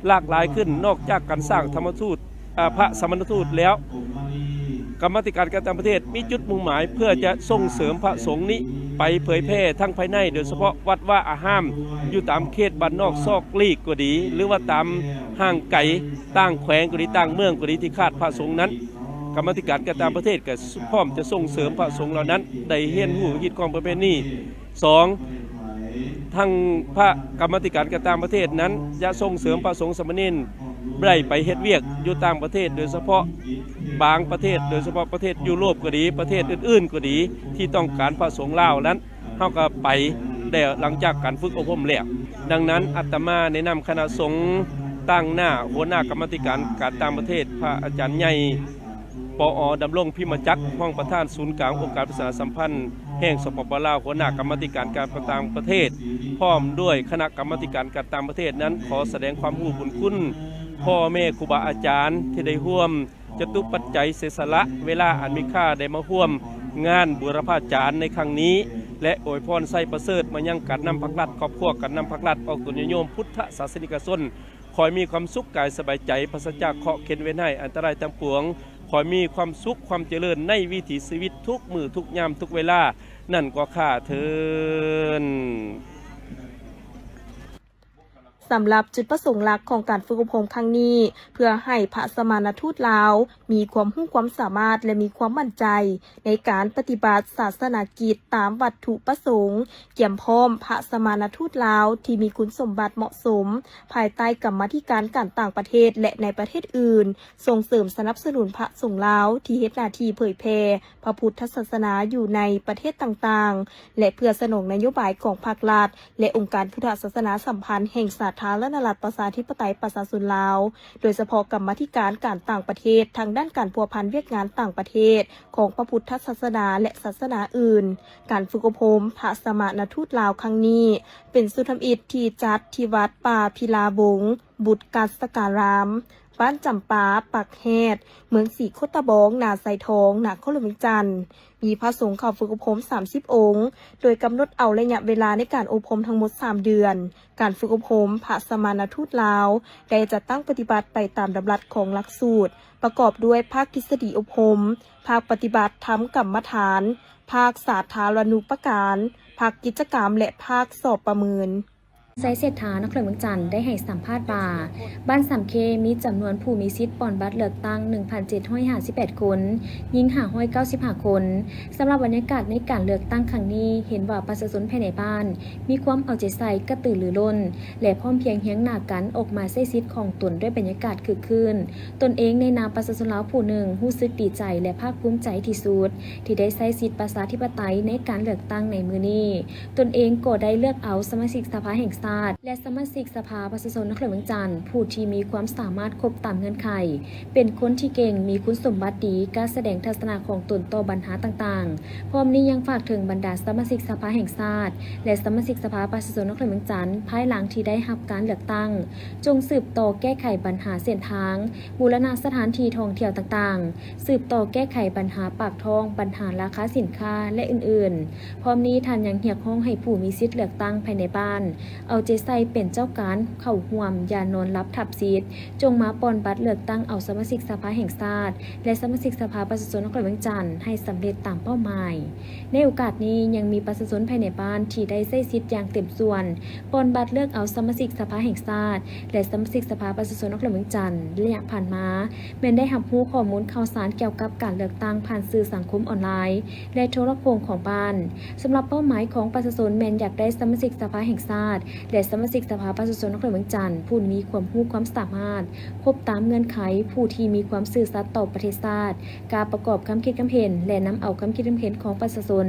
ຫຼາກຫຼາຍຂຶ້ນ, ນອກຈາກການສ້າງທຳມະທູດ ອາ ພະສະມະນະທູດແລ້ວ, ກຳມາທິການການຕ່າງປະເທດມີຈຸດມຸ່ງໝາຍເພື່ອຈະສົ່ງເສີມພະສົງນີ້ ໄປເຜີຍແຜ່ທັງພາຍໃນ ໂດຍສະເພາະວັດວາອາຮາມ ຢູ່ຕາມເຂດບ້ານນອກຊອກຫຼີກກໍດີ ຫຼືວ່າຕາມຫ່າງໄກຕ່າງແຂວງກໍດີ ຕ່າງເມືອງກໍດີ ທີ່ຂາດພະສົງນັ້ນ ກຳມາທິການການຕ່າງປະເທດກໍພ້ອມຈະສົ່ງເສີມພະສົງເຫຼົ່ານັ້ນໄດ້ຮຽນຮູ້ຮີດຄອງປະເພນີ. ສອງ ທັງພະກຳມາທິການການຕ່າງປະເທດນັ້ນ ຈະສົ່ງເສີມພະສົງສາມະເນນໄດ້ໄປເຮັດວຽກຢູ່ຕ່າງປະເທດ ໂດຍສະເພາະບາງປະເທດ ໂດຍສະເພາະປະເທດຢູໂຣບກໍດີ ປະເທດອື່ນໆກໍດີ ທີ່ຕ້ອງການພະສົງລາວນັ້ນ ເຮົາກໍໄປໄດ້ຫຼັງຈາກການຝຶກອົບຮົມແລ້ວ. ດັ່ງນັ້ນ ອາດຕະມາໃນນາມຄະນະສົງ ຕາງໜ້າຫົວໜ້າກຳມາທິການການຕ່າງປະເທດ ພະອາຈານໃຫຍ່ ປອ ດຳລົງ ພິມມະຈັກ ຮອງປະທານສູນກາງອົງການປະຊາສຳພັນແຫ່ງ ສປປ ລາວ, ຫົວໜ້າກຳມາທິການການຕ່າງປະເທດ ພ້ອມດ້ວຍຄະນະກຳມາທິການການຕ່າງປະເທດນັ້ນ ຂໍສະແດງຄວາມຮູ້ບຸນຄຸນພໍ່ແມ່ຄູບາອາຈານທີ່ໄດ້ຮ່ວມ ຈະຕຸປັດໄຈເສຍສະຫຼະເວລາອັນມີຄ່າໄດ້ມາຮ່ວມງານບູລະພາຈານໃນຄັ້ງນີ້ ແລະ ອວຍພອນໄຊປະເສີດມາຍັງການນຳພັກລັດ, ຄອບຄົວການນຳພັກລັດ, ອອກຕົນຍາດໂຍມພຸດທະສາສະນິກະຊົນ ຂໍໃຫ້ມີຄວາມສຸກກາຍສະບາຍໃຈ, ປາສະຈາກເຄາະເຂັນເວນໄຮ້ອັນຕະລາຍທັງປວງ, ຂໍໃຫ້ມີຄວາມສຸກຄວາມຈະເລີນໃນວິຖີຊີວິດທຸກມື້ທຸກຍາມທຸກເວລານັ້ນກວ່າຂ້າເທີ້ນ. ສຳລັບຈຸດປະສົງຫຼັກຂອງການຝຶກອົບຮົມຄັ້ງນີ້ ເພື່ອໃຫ້ພະສະມານະທູດລາວມີຄວາມຮູ້ຄວາມສາມາດ ແລະ ມີຄວາມໝັ້ນໃຈໃນການປະຕິບັດສາສະໜາກິດຕາມວັດຖຸປະສົງ, ກຽມພ້ອມພະສະມານະທູດລາວທີ່ມີຄຸນສົມບັດເໝາະສົມ ພາຍໃຕ້ກຳມາທິການການຕ່າງປະເທດ ແລະ ໃນປະເທດອື່ນ ສົ່ງເສີມສະໜັບສະໜູນພະສົງລາວທີ່ເຮັດໜ້າທີ່ເຜີຍແຜ່ພະພຸດທະສາສະໜາຢູ່ໃນປະເທດຕ່າງໆ ແລະ ເພື່ອສະໜອງນະໂຍບາຍຂອງພັກລັດ ແລະ ອົງການພຸດທະສາສະໜາສຳພັນແຫ່ງສາທາລະນະລັດປະຊາທິປະໄຕປະຊາຊົນລາວ, ໂດຍສະເພາະກຳມາທິການການຕ່າງປະເທດ ທາງດ້ານການພົວພັນວຽກງານຕ່າງປະເທດຂອງພະພຸດທະສາສະໜາ ແລະ ສາສະໜາອື່ນ. ການຝຶກອົບຮົມພະສະມານະທູດລາວຄັ້ງນີ້ ເປັນຊຸດທຳອິດທີ່ຈັດທີ່ວັດປ່າພິລາວົງ ບຸດກັດສະກາລາມ, ບ້ານຈຳປາ, ປາກແຮດ, ເມືອງສີໂຄດຕະບອງ, ນາຊາຍທອງ, ນະຄອນຫຼວງວຽງຈັນ. ມີພະສົງເຂົ້າຝຶກອົບຮົມສາມສິບອົງ, ໂດຍກຳນົດເອົາໄລຍະເວລາໃນການອົບຮົມທັງໝົດສາມເດືອນ. ການຝຶກອົບຮົມພະສະມານະທູດລາວ ໄດ້ຈັດຕັ້ງປະຕິບັດໄປຕາມດຳລັດຂອງຫຼັກສູດ, ປະກອບດ້ວຍພາກທິດສະດີອົບຮົມ, ພາກປະຕິບັດທຳກຳມະຖານ, ພາກສາທາລະນຸປະການ, ພາກກິດຈະກຳ ແລະ ພາກສອບປະເມີນ. ໄຊເສດຖາ ນະຄອນຫຼວງວຽງຈັນ ໄດ້ໃຫ້ສຳພາດວ່າ ບ້ານສາມເຄ ມີຈຳນວນຜູ້ມີສິດປ່ອນບັດເລືອກຕັ້ງ ໜຶ່ງພັນເຈັດຮ້ອຍຫ້າສິບແປດຄົນ, ຍິງ ຫ້າຮ້ອຍເກົ້າສິບຫ້າຄົນ. ສຳລັບບັນຍາກາດໃນການເລືອກຕັ້ງຄັ້ງນີ້ ເຫັນວ່າປະຊາຊົນພາຍໃນບ້ານມີຄວາມເອົາໃຈໃສ່, ກະຕືລືລົ້ນ ແລະ ພ້ອມພຽງຮຽງໜ້າກັນອອກມາໃຊ້ສິດຂອງຕົນດ້ວຍບັນຍາກາດຄຶກຄື້ນ. ຕົນເອງໃນນາມປະຊາຊົນລາວຜູ້ໜຶ່ງ ຮູ້ສຶກດີໃຈ ແລະ ພາກພູມໃຈທີ່ສຸດ ທີ່ໄດ້ໃຊ້ສິດປະຊາທິປະໄຕໃນການເລືອກຕັ້ງໃນມື້ນີ້. ຕົນເອງກໍໄດ້ເລືອກເອົາສະມາຊິກສະພາແຫ່ງຊາດ ແລະ ສະມາຊິກສະພາປະຊາຊົນນະຄອນຫຼວງວຽງຈັນ ຜູ້ທີ່ມີຄວາມສາມາດຄົບຕາມເງື່ອນໄຂ, ເປັນຄົນທີ່ເກັ່ງ, ມີຄຸນສົມບັດດີ, ກ້າສະແດງທັດສະນະຂອງຕົນຕໍ່ບັນຫາຕ່າງໆ. ພ້ອມນີ້ຍັງຝາກເຖິງບັນດາສະມາຊິກສະພາແຫ່ງຊາດ ແລະ ສະມາຊິກສະພາປະຊາຊົນນະຄອນຫຼວງວຽງຈັນ ພາຍຫຼັງທີ່ໄດ້ຮັບການເລືອກຕັ້ງ, ຈົ່ງສືບຕໍ່ແກ້ໄຂບັນຫາເສັ້ນທາງ, ບູລະນະສະຖານທີ່ທ່ອງທ່ຽວຕ່າງໆ, ສືບຕໍ່ແກ້ໄຂບັນຫາປາກທ້ອງ, ບັນຫາລາຄາສິນຄ້າ ແລະ ອື່ນໆ. ພ້ອມນີ້ທ່ານຍັງຮຽກຮ້ອງໃຫ້ຜູ້ມີສິດເລືອກຕັ້ງພາຍໃນບ້ານ ເອົາໃຈໃສ່ເປັນເຈົ້າການເຂົ້າຮ່ວມ, ຢ່ານອນຫຼັບທັບສິດ, ຈົ່ງມາປ່ອນບັດເລືອກຕັ້ງເອົາສະມາຊິກສະພາແຫ່ງຊາດ ແລະ ສະມາຊິກສະພາປະຊາຊົນນະຄອນຫຼວງວຽງຈັນ ໃຫ້ສຳເລັດຕາມເປົ້າໝາຍ. ໃນໂອກາດນີ້ຍັງມີປະຊາຊົນພາຍໃນບ້ານທີ່ໄດ້ໃຊ້ສິດຢ່າງເຕັມສ່ວນ, ປ່ອນບັດເລືອກເອົາສະມາຊິກສະພາແຫ່ງຊາດ ແລະ ສະມາຊິກສະພາປະຊາຊົນນະຄອນຫຼວງວຽງຈັນ ໄລຍະຜ່ານມາ ແມ່ນໄດ້ຮັບຮູ້ຂໍ້ມູນຂ່າວສານກ່ຽວກັບການເລືອກຕັ້ງຜ່ານສື່ສັງຄົມອອນລາຍ ແລະ ໂທລະໂຄ່ງຂອງບ້ານ. ສຳລັບເປົ້າໝາຍຂອງປະຊາຊົນແມ່ນຢາກໄດ້ສະມາຊິກສະພາແຫ່ງຊາດ ແລະ ສະມາຊິກສະພາປະຊາຊົນນະຄອນຫຼວງວຽງຈັນ ຜູ້ມີຄວາມຮູ້ຄວາມສາມາດ, ຄົບຕາມເງື່ອນໄຂ, ຜູ້ທີ່ມີຄວາມຊື່ສັດຕໍ່ປະເທດຊາດ, ກ້າປະກອບຄຳຄິດຄຳເຫັນ ແລະ ນຳເອົາຄຳຄິດຄຳເຫັນຂອງປະຊາຊົນ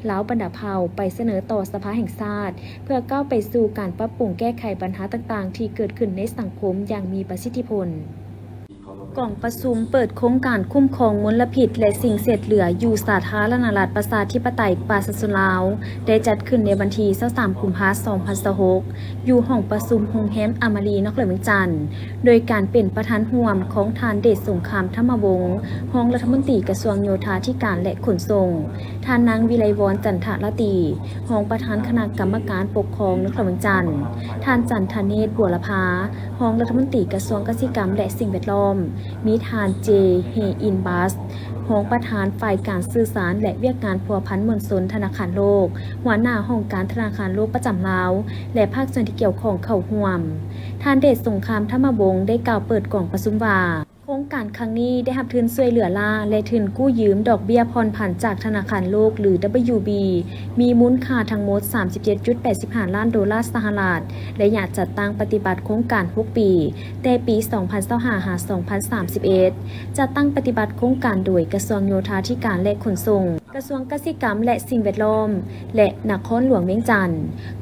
ລາວບັນດາເຜົ່າໄປສະເໜີຕໍ່ສະພາແຫ່ງຊາດ ເພື່ອກ້າວໄປສູ່ການປັບປຸງແກ້ໄຂບັນຫາຕ່າງໆທີ່ເກີດຂຶ້ນໃນສັງຄົມຢ່າງມີປະສິດທິຜົນ. ກອງປະຊຸມເປີດໂຄງການຄຸ້ມຄອງມົນລະພິດ ແລະ ສິ່ງເສດເຫຼືອຢູ່ສາທາລະນະລັດປະຊາທິປະໄຕປະຊາຊົນລາວ ໄດ້ຈັດຂຶ້ນໃນວັນທີຊາວສາມ ກຸມພາ ສອງພັນຊາວຫົກ ຢູ່ຫ້ອງປະຊຸມໂຮງແຮມອາມາຣີ ນະຄອນຫຼວງວຽງຈັນ ໂດຍການເປັນປະທານຮ່ວມຂອງທ່ານ ເດດສົງຄາມ ທຳມະວົງ ຮອງລັດຖະມົນຕີກະຊວງໂຍທາທິການ ແລະ ຂົນສົ່ງ, ທ່ານນາງ ວິໄລວອນ ຈັນທະລາຕີ ຮອງປະທານຄະນະກຳມະການປົກຄອງນະຄອນຫຼວງວຽງຈັນ, ທ່ານ ຈັນທະເນດ ບົວລະພາ ຮອງລັດຖະມົນຕີກະຊວງກະສິກຳ ແລະ ສິ່ງແວດລ້ອມ, ມີທ່ານ ເຈ ເຮອິນບັສ ປ ຮອງປະທານຝ່າຍການສື່ສານ ແລະ ວຽກງານພົວພັນມວນຊົນທະນາຄານໂລກ, ຫົວໜ້າຫ້ອງການທະນາຄານໂລກປະຈຳລາວ ແລະ ພາກສ່ວນທີ່ກ່ຽວຂ້ອງເຂົ້າຮ່ວມ. ທ່ານ ເດດສົງຄາມ ທຳມະວົງ ໄດ້ກ່າວເປີດກອງປະຊຸມວ່າ, ໂຄງການຄັ້ງນີ້ໄດ້ຮັບທຶນຊ່ວຍເຫຼືອລ້າ ແລະ ທຶນກູ້ຢືມດອກເບ້ຍຜ່ອນຜັນຈາກທະນາຄານໂລກ ຫຼື WB ມີມູນຄ່າທັງໝົດ ສາມສິບເຈັດຈຸດແປດສິບຫ້າລ້ານໂດລາສະຫະລັດ, ໄລຍະຈັດຕັ້ງປະຕິບັດໂຄງການ ຫົກປີ, ແຕ່ປີສອງພັນຊາວຫ້າ ຫາ ສອງພັນສາມສິບເອັດ, ຈັດຕັ້ງປະຕິບັດໂຄງການໂດຍກະຊວງໂຍທາທິການ ແລະ ຂົນສົ່ງ, ກະຊວງກະສິກຳ ແລະ ສິ່ງແວດລ້ອມ ແລະ ນະຄອນຫຼວງວຽງຈັນ.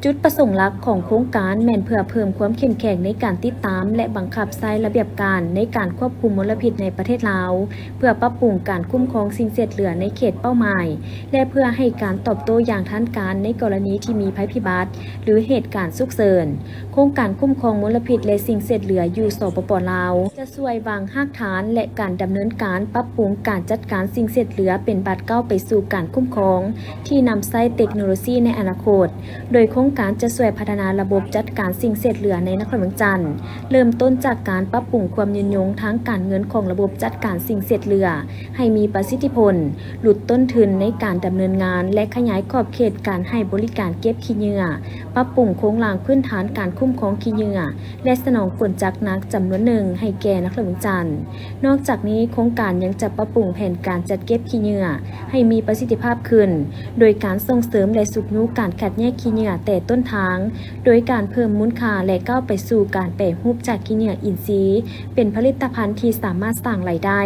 ຈຸດປະສົງຫຼັກຂອງໂຄງການແມ່ນເພື່ອເພີ່ມຄວາມເຂັ້ມແຂງໃນການຕິດຕາມ ແລະ ບັງຄັບໃຊ້ລະບຽບການໃນການຄວບຄຸມມົນລະພິດໃນປະເທດລາວ, ເພື່ອປັບປຸງການຄຸ້ມຄອງສິ່ງເສດເຫຼືອໃນເຂດເປົ້າໝາຍ ແລະ ເພື່ອໃຫ້ການຕອບໂຕ້ຢ່າງທັນການໃນກໍລະນີທີ່ມີໄພພິບັດ ຫຼື ເຫດການສຸກເສີນ. ໂຄງການຄຸ້ມຄອງມົນລະພິດ ແລະ ສິ່ງເສດເຫຼືອຢູ່ ສປປ ລາວ ຈະຊ່ວຍວາງຮາກຖານ ແລະ ການດຳເນີນການປັບປຸງການຈັດການສິ່ງເສດເຫຼືອເປັນບາດກ້າວໄປສູ່ການຄຸ້ມຄອງທີ່ນຳໃຊ້ເຕັກໂນໂລຊີໃນອະນາຄົດ, ໂດຍໂຄງການຈະຊ່ວຍພັດທະນາລະບົບຈັດການສິ່ງເສດເຫຼືອໃນນະຄອນຫຼວງວຽງຈັນ, ເລີ່ມຕົ້ນຈາກການປັບປຸງຄວາມຍືນຍົງທາງການເງິນຂອງລະບົບຈັດການສິ່ງເສດເຫຼືອໃຫ້ມີປະສິດທິຜົນ, ຫຼຸດຕົ້ນທຶນໃນການດຳເນີນງານ ແລະ ຂະຫຍາຍຂອບເຂດການໃຫ້ບໍລິການເກັບຂີ້ເຫຍື້ອ, ປັບປຸງໂຄງລ່າງພື້ນຖານການຄຸ້ມຄອງຂີ້ເຫຍື້ອ ແລະ ສະໜອງກົນຈັກໜັກຈຳນວນໜຶ່ງໃຫ້ແກ່ນະຄອນຫຼວງວຽງຈັນ. ນອກຈາກນີ້, ໂຄງການຍັງຈະປັບປຸງແຜນການຈັດເກັບຂີ້ເຫຍື້ອໃຫ້ມີປະສິດທິພາບຂຶ້ນ, ໂດຍການສົ່ງເສີມ ແລະ ຊຸກຍູ້ການຄັດແຍກຂີ້ເຫຍື້ອແຕ່ຕົ້ນທາງ, ໂດຍການເພີ່ມມູນຄ່າ ແລະ ກ້າວໄປສູ່ການແປຮູບຈາກຂີ້ເຫຍື້ອອິນຊີ ເປັນຜະລິດຕະພັນທີ່ສາມາດສ້າງລາຍໄດ້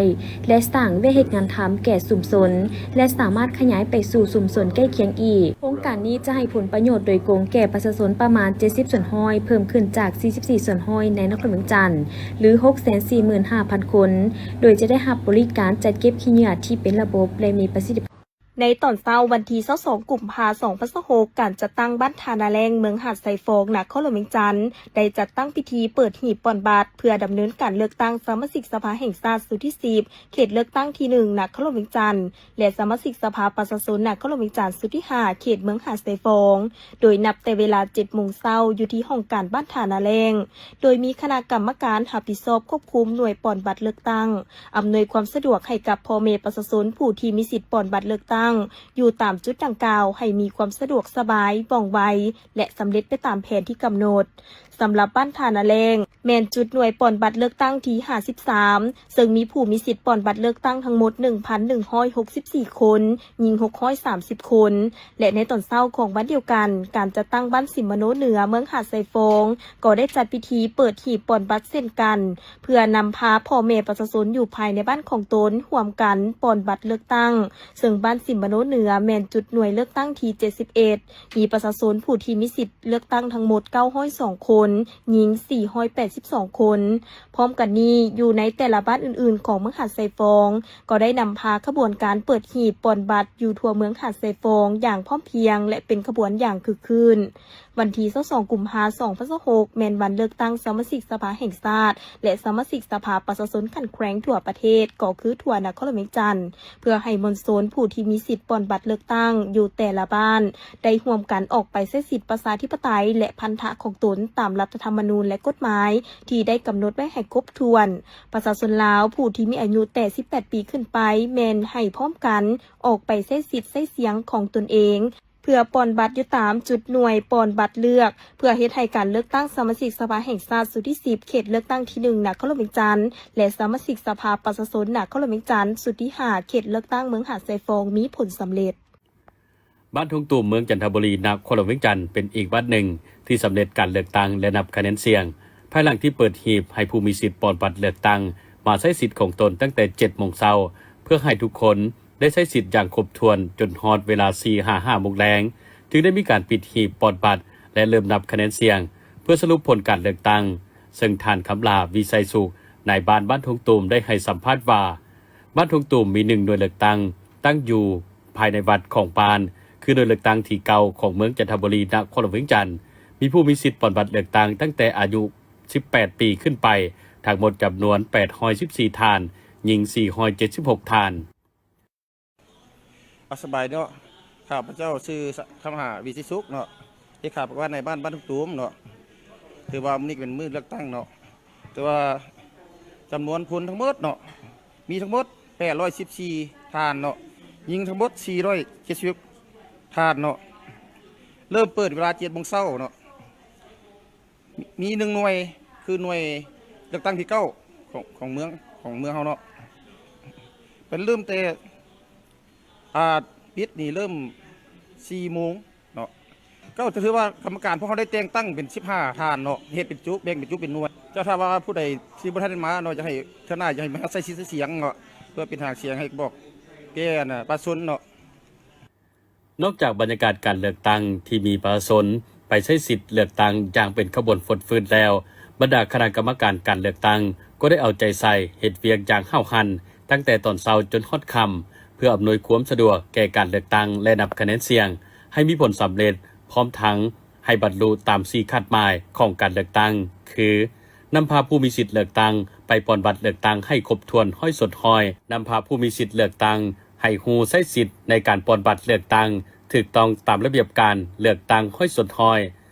ແລະ ສ້າງວຽກເຮັດງານທຳແກ່ຊຸມຊົນ ແລະ ສາມາດຂະຫຍາຍໄປສູ່ຊຸມຊົນໃກ້ຄຽງອີກ. ໂຄງການນີ້ຈະໃຫ້ຜົນປະໂຫຍດໂດຍກົງແກ່ປະຊາຊົນປະມານ ເຈັດສິບສ່ວນຮ້ອຍ ເພີ່ມຂຶ້ນຈາກ ສີ່ສິບສີ່ສ່ວນຮ້ອຍ ໃນນະຄອນຫຼວງວຽງຈັນ ຫຼື ຫົກແສນສີ່ໝື່ນຫ້າພັນຄົນ, ໂດຍຈະໄດ້ຮັບບໍລິການຈັດເກັບຂີ້ເຫຍື້ອທີ່ເປັນລະບົບ ແລະ ມີປະສິດທິ ໃນຕອນເຊົ້າວັນທີຊາວສອງ ກຸມພາ ສອງພັນຊາວຫົກ, ການຈັດຕັ້ງບ້ານທ່ານາແລ້ງ ເມືອງຫາດຊາຍຟອງ ນະຄອນຫຼວງວຽງຈັນ ໄດ້ຈັດຕັ້ງພິທີເປີດຫີບປ່ອນບັດ ເພື່ອດຳເນີນການເລືອກຕັ້ງສະມາຊິກສະພາແຫ່ງຊາດຊຸດທີສິບ ເຂດເລືອກຕັ້ງທີໜຶ່ງ ນະຄອນຫຼວງວຽງຈັນ ແລະ ສະມາຊິກສະພາປະຊາຊົນນະຄອນຫຼວງວຽງຈັນຊຸດທີຫ້າ ເຂດເມືອງຫາດຊາຍຟອງ, ໂດຍນັບແຕ່ເວລາ ເຈັດໂມງເຊົ້າ ຢູ່ທີ່ຫ້ອງການບ້ານທ່ານາແລ້ງ, ໂດຍມີຄະນະກຳມະການຮັບຜິດຊອບຄວບຄຸມໜ່ວຍປ່ອນບັດເລືອກຕັ້ງ, ອຳນວຍຄວາມສະດວກໃຫ້ກັບພໍ່ແມ່ປະຊາຊົນຜູ້ທີ່ມີສິດປ່ອນບັດເລືອກຕັ້ງ ຢູ່ຕາມຈຸດດັ່ງກ່າວ ໃຫ້ມີຄວາມສະດວກສະບາຍ, ວ່ອງໄວ ແລະ ສຳເລັດໄປຕາມແຜນທີ່ກຳນົດ. ສຳລັບບ້ານທ່ານາແລ້ງ ແມ່ນຈຸດໜ່ວຍປ່ອນບັດເລືອກຕັ້ງທີຫ້າສິບສາມ ເຊິ່ງມີຜູ້ມີສິດປ່ອນບັດເລືອກຕັ້ງທັງໝົດ ໜຶ່ງພັນໜຶ່ງຮ້ອຍຫົກສິບສີ່ຄົນ, ຍິງ ຫົກຮ້ອຍສາມສິບຄົນ ແລະ ໃນຕອນເຊົ້າຂອງວັນດຽວກັນ, ການຈັດຕັ້ງບ້ານສິມມະໂນເໜືອ ເມືອງຫາດຊາຍຟອງ ກໍໄດ້ຈັດພິທີເປີດຫີບປ່ອນບັດເຊັ່ນກັນ, ເພື່ອນຳພາພໍ່ແມ່ປະຊາຊົນຢູ່ພາຍໃນບ້ານຂອງຕົນຮ່ວມກັນປ່ອນບັດເລືອກຕັ້ງ, ເຊິ່ງບ້ານສິມມະໂນເໜືອ ແມ່ນຈຸດໜ່ວຍເລືອກຕັ້ງທີເຈັດສິບເອັດ ມີປະຊາຊົນຜູ້ທີ່ມີສິດເລືອກຕັ້ງທັງໝົດ ເກົ້າຮ້ອຍສອງຄົນ, ຍິງ ສີ່ຮ້ອຍແປດສິບສອງຄົນ. ພ້ອມກັນນີ້, ຢູ່ໃນແຕ່ລະບ້ານອື່ນໆຂອງເມືອງຫາດຊາຍຟອງ ກໍໄດ້ນຳພາຂະບວນການເປີດຫີບປ່ອນບັດຢູ່ທົ່ວເມືອງຫາດຊາຍຟອງຢ່າງພ້ອມພຽງ ແລະ ເປັນຂະບວນຢ່າງຄຶກຄື້ນ. ວັນທີຊາວສອງ ກຸມພາ ສອງພັນຊາວຫົກ ແມ່ນວັນເລືອກຕັ້ງສະມາຊິກສະພາແຫ່ງຊາດ ແລະ ສະມາຊິກສະພາປະຊາຊົນຂັ້ນແຂວງທົ່ວປະເທດ, ກໍຄືທົ່ວນະຄອນຫຼວງວຽງຈັນ, ເພື່ອໃຫ້ມວນຊົນຜູ້ທີ່ມີສິດປ່ອນບັດເລືອກຕັ້ງຢູ່ແຕ່ລະບ້ານ ໄດ້ຮ່ວມກັນອອກໄປໃຊ້ສິດປະຊາທິປະໄຕ ແລະ ພັນທະຂອງຕົນຕາມລັດຖະທຳມະນູນ ແລະ ກົດໝາຍທີ່ໄດ້ກຳນົດໄວ້ໃຫ້ຄົບຖ້ວນ. ປະຊາຊົນລາວຜູ້ທີ່ມີອາຍຸແຕ່ສິບແປດປີຂຶ້ນໄປ ແມ່ນໃຫ້ພ້ອມກັນອອກໄປໃຊ້ສິດໃຊ້ສຽງຂອງຕົນເອງ ເພື່ອປ່ອນບັດຢູ່ຕາມຈຸດໜ່ວຍປ່ອນບັດເລືອກ ເພື່ອເຮັດໃຫ້ການເລືອກຕັ້ງສະມາຊິກສະພາແຫ່ງຊາດຊຸດທີສິບ ເຂດເລືອກຕັ້ງທີໜຶ່ງ ນະຄອນຫຼວງວຽງຈັນ ແລະ ສະມາຊິກສະພາປະຊາຊົນນະຄອນຫຼວງວຽງຈັນຊຸດທີຫ້າ ເຂດເລືອກຕັ້ງເມືອງຫາດຊາຍຟອງ ມີຜົນສຳເລັດ. ບ້ານທົ່ງຕູມ ເມືອງຈັນທະບູລີ ນະຄອນຫຼວງວຽງຈັນ ເປັນອີກບ້ານໜຶ່ງທີ່ສຳເລັດການເລືອກຕັ້ງ ແລະ ນັບຄະແນນສຽງ ພາຍຫຼັງທີ່ເປີດຫີບໃຫ້ຜູ້ມີສິດປ່ອນບັດເລືອກຕັ້ງມາໃຊ້ສິດຂອງຕົນຕັ້ງແຕ່ເຈັດໂມງເຊົ້າ ເພື່ອໃຫ້ທຸກຄົນ ໄດ້ໃຊ້ສິດຢ່າງຄົບຖ້ວນຈົນຮອດເວລາສີ່ຫາຫ້າໂມງແລງ ຈຶ່ງໄດ້ມີການປິດหีບປ່ອນບັດ ແລະ ເລີ່ມນັບຄະແນນສຽງ ເພື່ອສະຫຼຸບຜົນການເລືອກຕັ້ງ, ເຊິ່ງທ່ານ ຄຳຫຼາ ວິໄຊສຸກ ນາຍບ້ານບ້ານທົ່ງຕູມ ໄດ້ໃຫ້ສຳພາດວ່າ ບ້ານທົ່ງຕູມມີໜຶ່ງໜ່ວຍເລືອກຕັ້ງ ຕັ້ງຢູ່ພາຍໃນວັດຂອງບ້ານ ຄືໜ່ວຍເລືອກຕັ້ງທີເກົ້າຂອງເມືອງຈັນທະບູລີ ນະຄອນຫຼວງວຽງຈັນ, ມີຜູ້ມີສິດປ່ອນບັດເລືອກຕັ້ງຕັ້ງແຕ່ອາຍຸສິບແປດປີຂຶ້ນໄປ ທັງໝົດຈຳນວນແປດຮ້ອຍສິບສີ່ທ່ານ, ຍິງສີ່ຮ້ອຍເຈັດສິບຫົກທ່ານ. ອາ ສະບາຍເນາະ, ຂ້າພະເຈົ້າຊື່ ຄຳຫາ ວິໄຊສຸກເນາະ, ເລຂາພັກງານນາຍບ້ານບ້ານທົ່ງຕູມເນາະ. ຖືວ່າມື້ນີ້ເປັນມື້ເລືອກຕັ້ງເນາະ, ແຕ່ວ່າຈຳນວນຄົນທັງໝົດເນາະ ມີທັງໝົດແປດຮ້ອຍສິບສີ່ ທ່ານເນາະ, ຍິງທັງໝົດສີ່ຮ້ອຍເຈັດສິບທ່ານເນາະ. ເລີ່ມເປີດເວລາເຈັດໂມງເຊົ້າເນາະ. ມີໜຶ່ງໜ່ວຍ ຄືໜ່ວຍເລືອກຕັ້ງທີເກົ້າຂອງ ຂອງເມືອງ ຂອງເມືອງເຮົາເນາະ. ເພິ່ນເລີ່ມແຕ່ ອ່າ ປິດນີ້ເລີ່ມສີ່ໂມງເນາະ. ກໍຖືວ່າກຳມະການພວກເຮົາໄດ້ແຕ່ງຕັ້ງເປັນສິບຫ້າທ່ານເນາະ, ເຮັດເປັນຈຸ ແບ່ງເປັນຈຸເປັນໜ່ວຍ. ເຈົ້າ ຖ້າວ່າຜູ້ໃດທີ່ບໍ່ທັນໄດ້ມາເນາະ, ຢາກໃຫ້ເທື່ອໜ້າ ຢາກໃຫ້ມາໃຊ້ສິດໃຊ້ສຽງເນາະ, ເພື່ອເປັນຫາງສຽງໃຫ້ບອກແກ່ ອັນ ປະຊາຊົນເນາະ. ນອກຈາກບັນຍາກາດການເລືອກຕັ້ງທີ່ມີປະຊາຊົນໄປໃຊ້ສິດເລືອກຕັ້ງຢ່າງເປັນຂະບວນຟົດຟື້ນແລ້ວ, ບັນດາຄະນະກຳມະການການເລືອກຕັ້ງກໍໄດ້ເອົາໃຈໃສ່ເຮັດວຽກຢ່າງຫ້າວຫັນ ຕັ້ງແຕ່ຕອນເຊົ້າຈົນຮອດຄ່ຳ ເພື່ອອຳນວຍຄວາມສະດວກແກ່ການເລືອກຕັ້ງ ແລະ ນັບຄະແນນສຽງໃຫ້ມີຜົນສຳເລັດ, ພ້ອມທັງໃຫ້ບັນລຸຕາມສີ່ຄາດໝາຍຂອງການເລືອກຕັ້ງ ຄື ນຳພາຜູ້ມີສິດເລືອກຕັ້ງໄປປ່ອນບັດເລືອກຕັ້ງໃຫ້ຄົບຖ້ວນຮ້ອຍສ່ວນຮ້ອຍ, ນຳພາຜູ້ມີສິດເລືອກຕັ້ງໃຫ້ຮູ້ໃຊ້ສິດໃນການປ່ອນບັດເລືອກຕັ້ງຖືກຕ້ອງຕາມລະບຽບການເລືອກຕັ້ງຮ້ອຍສ່ວນຮ້ອຍ,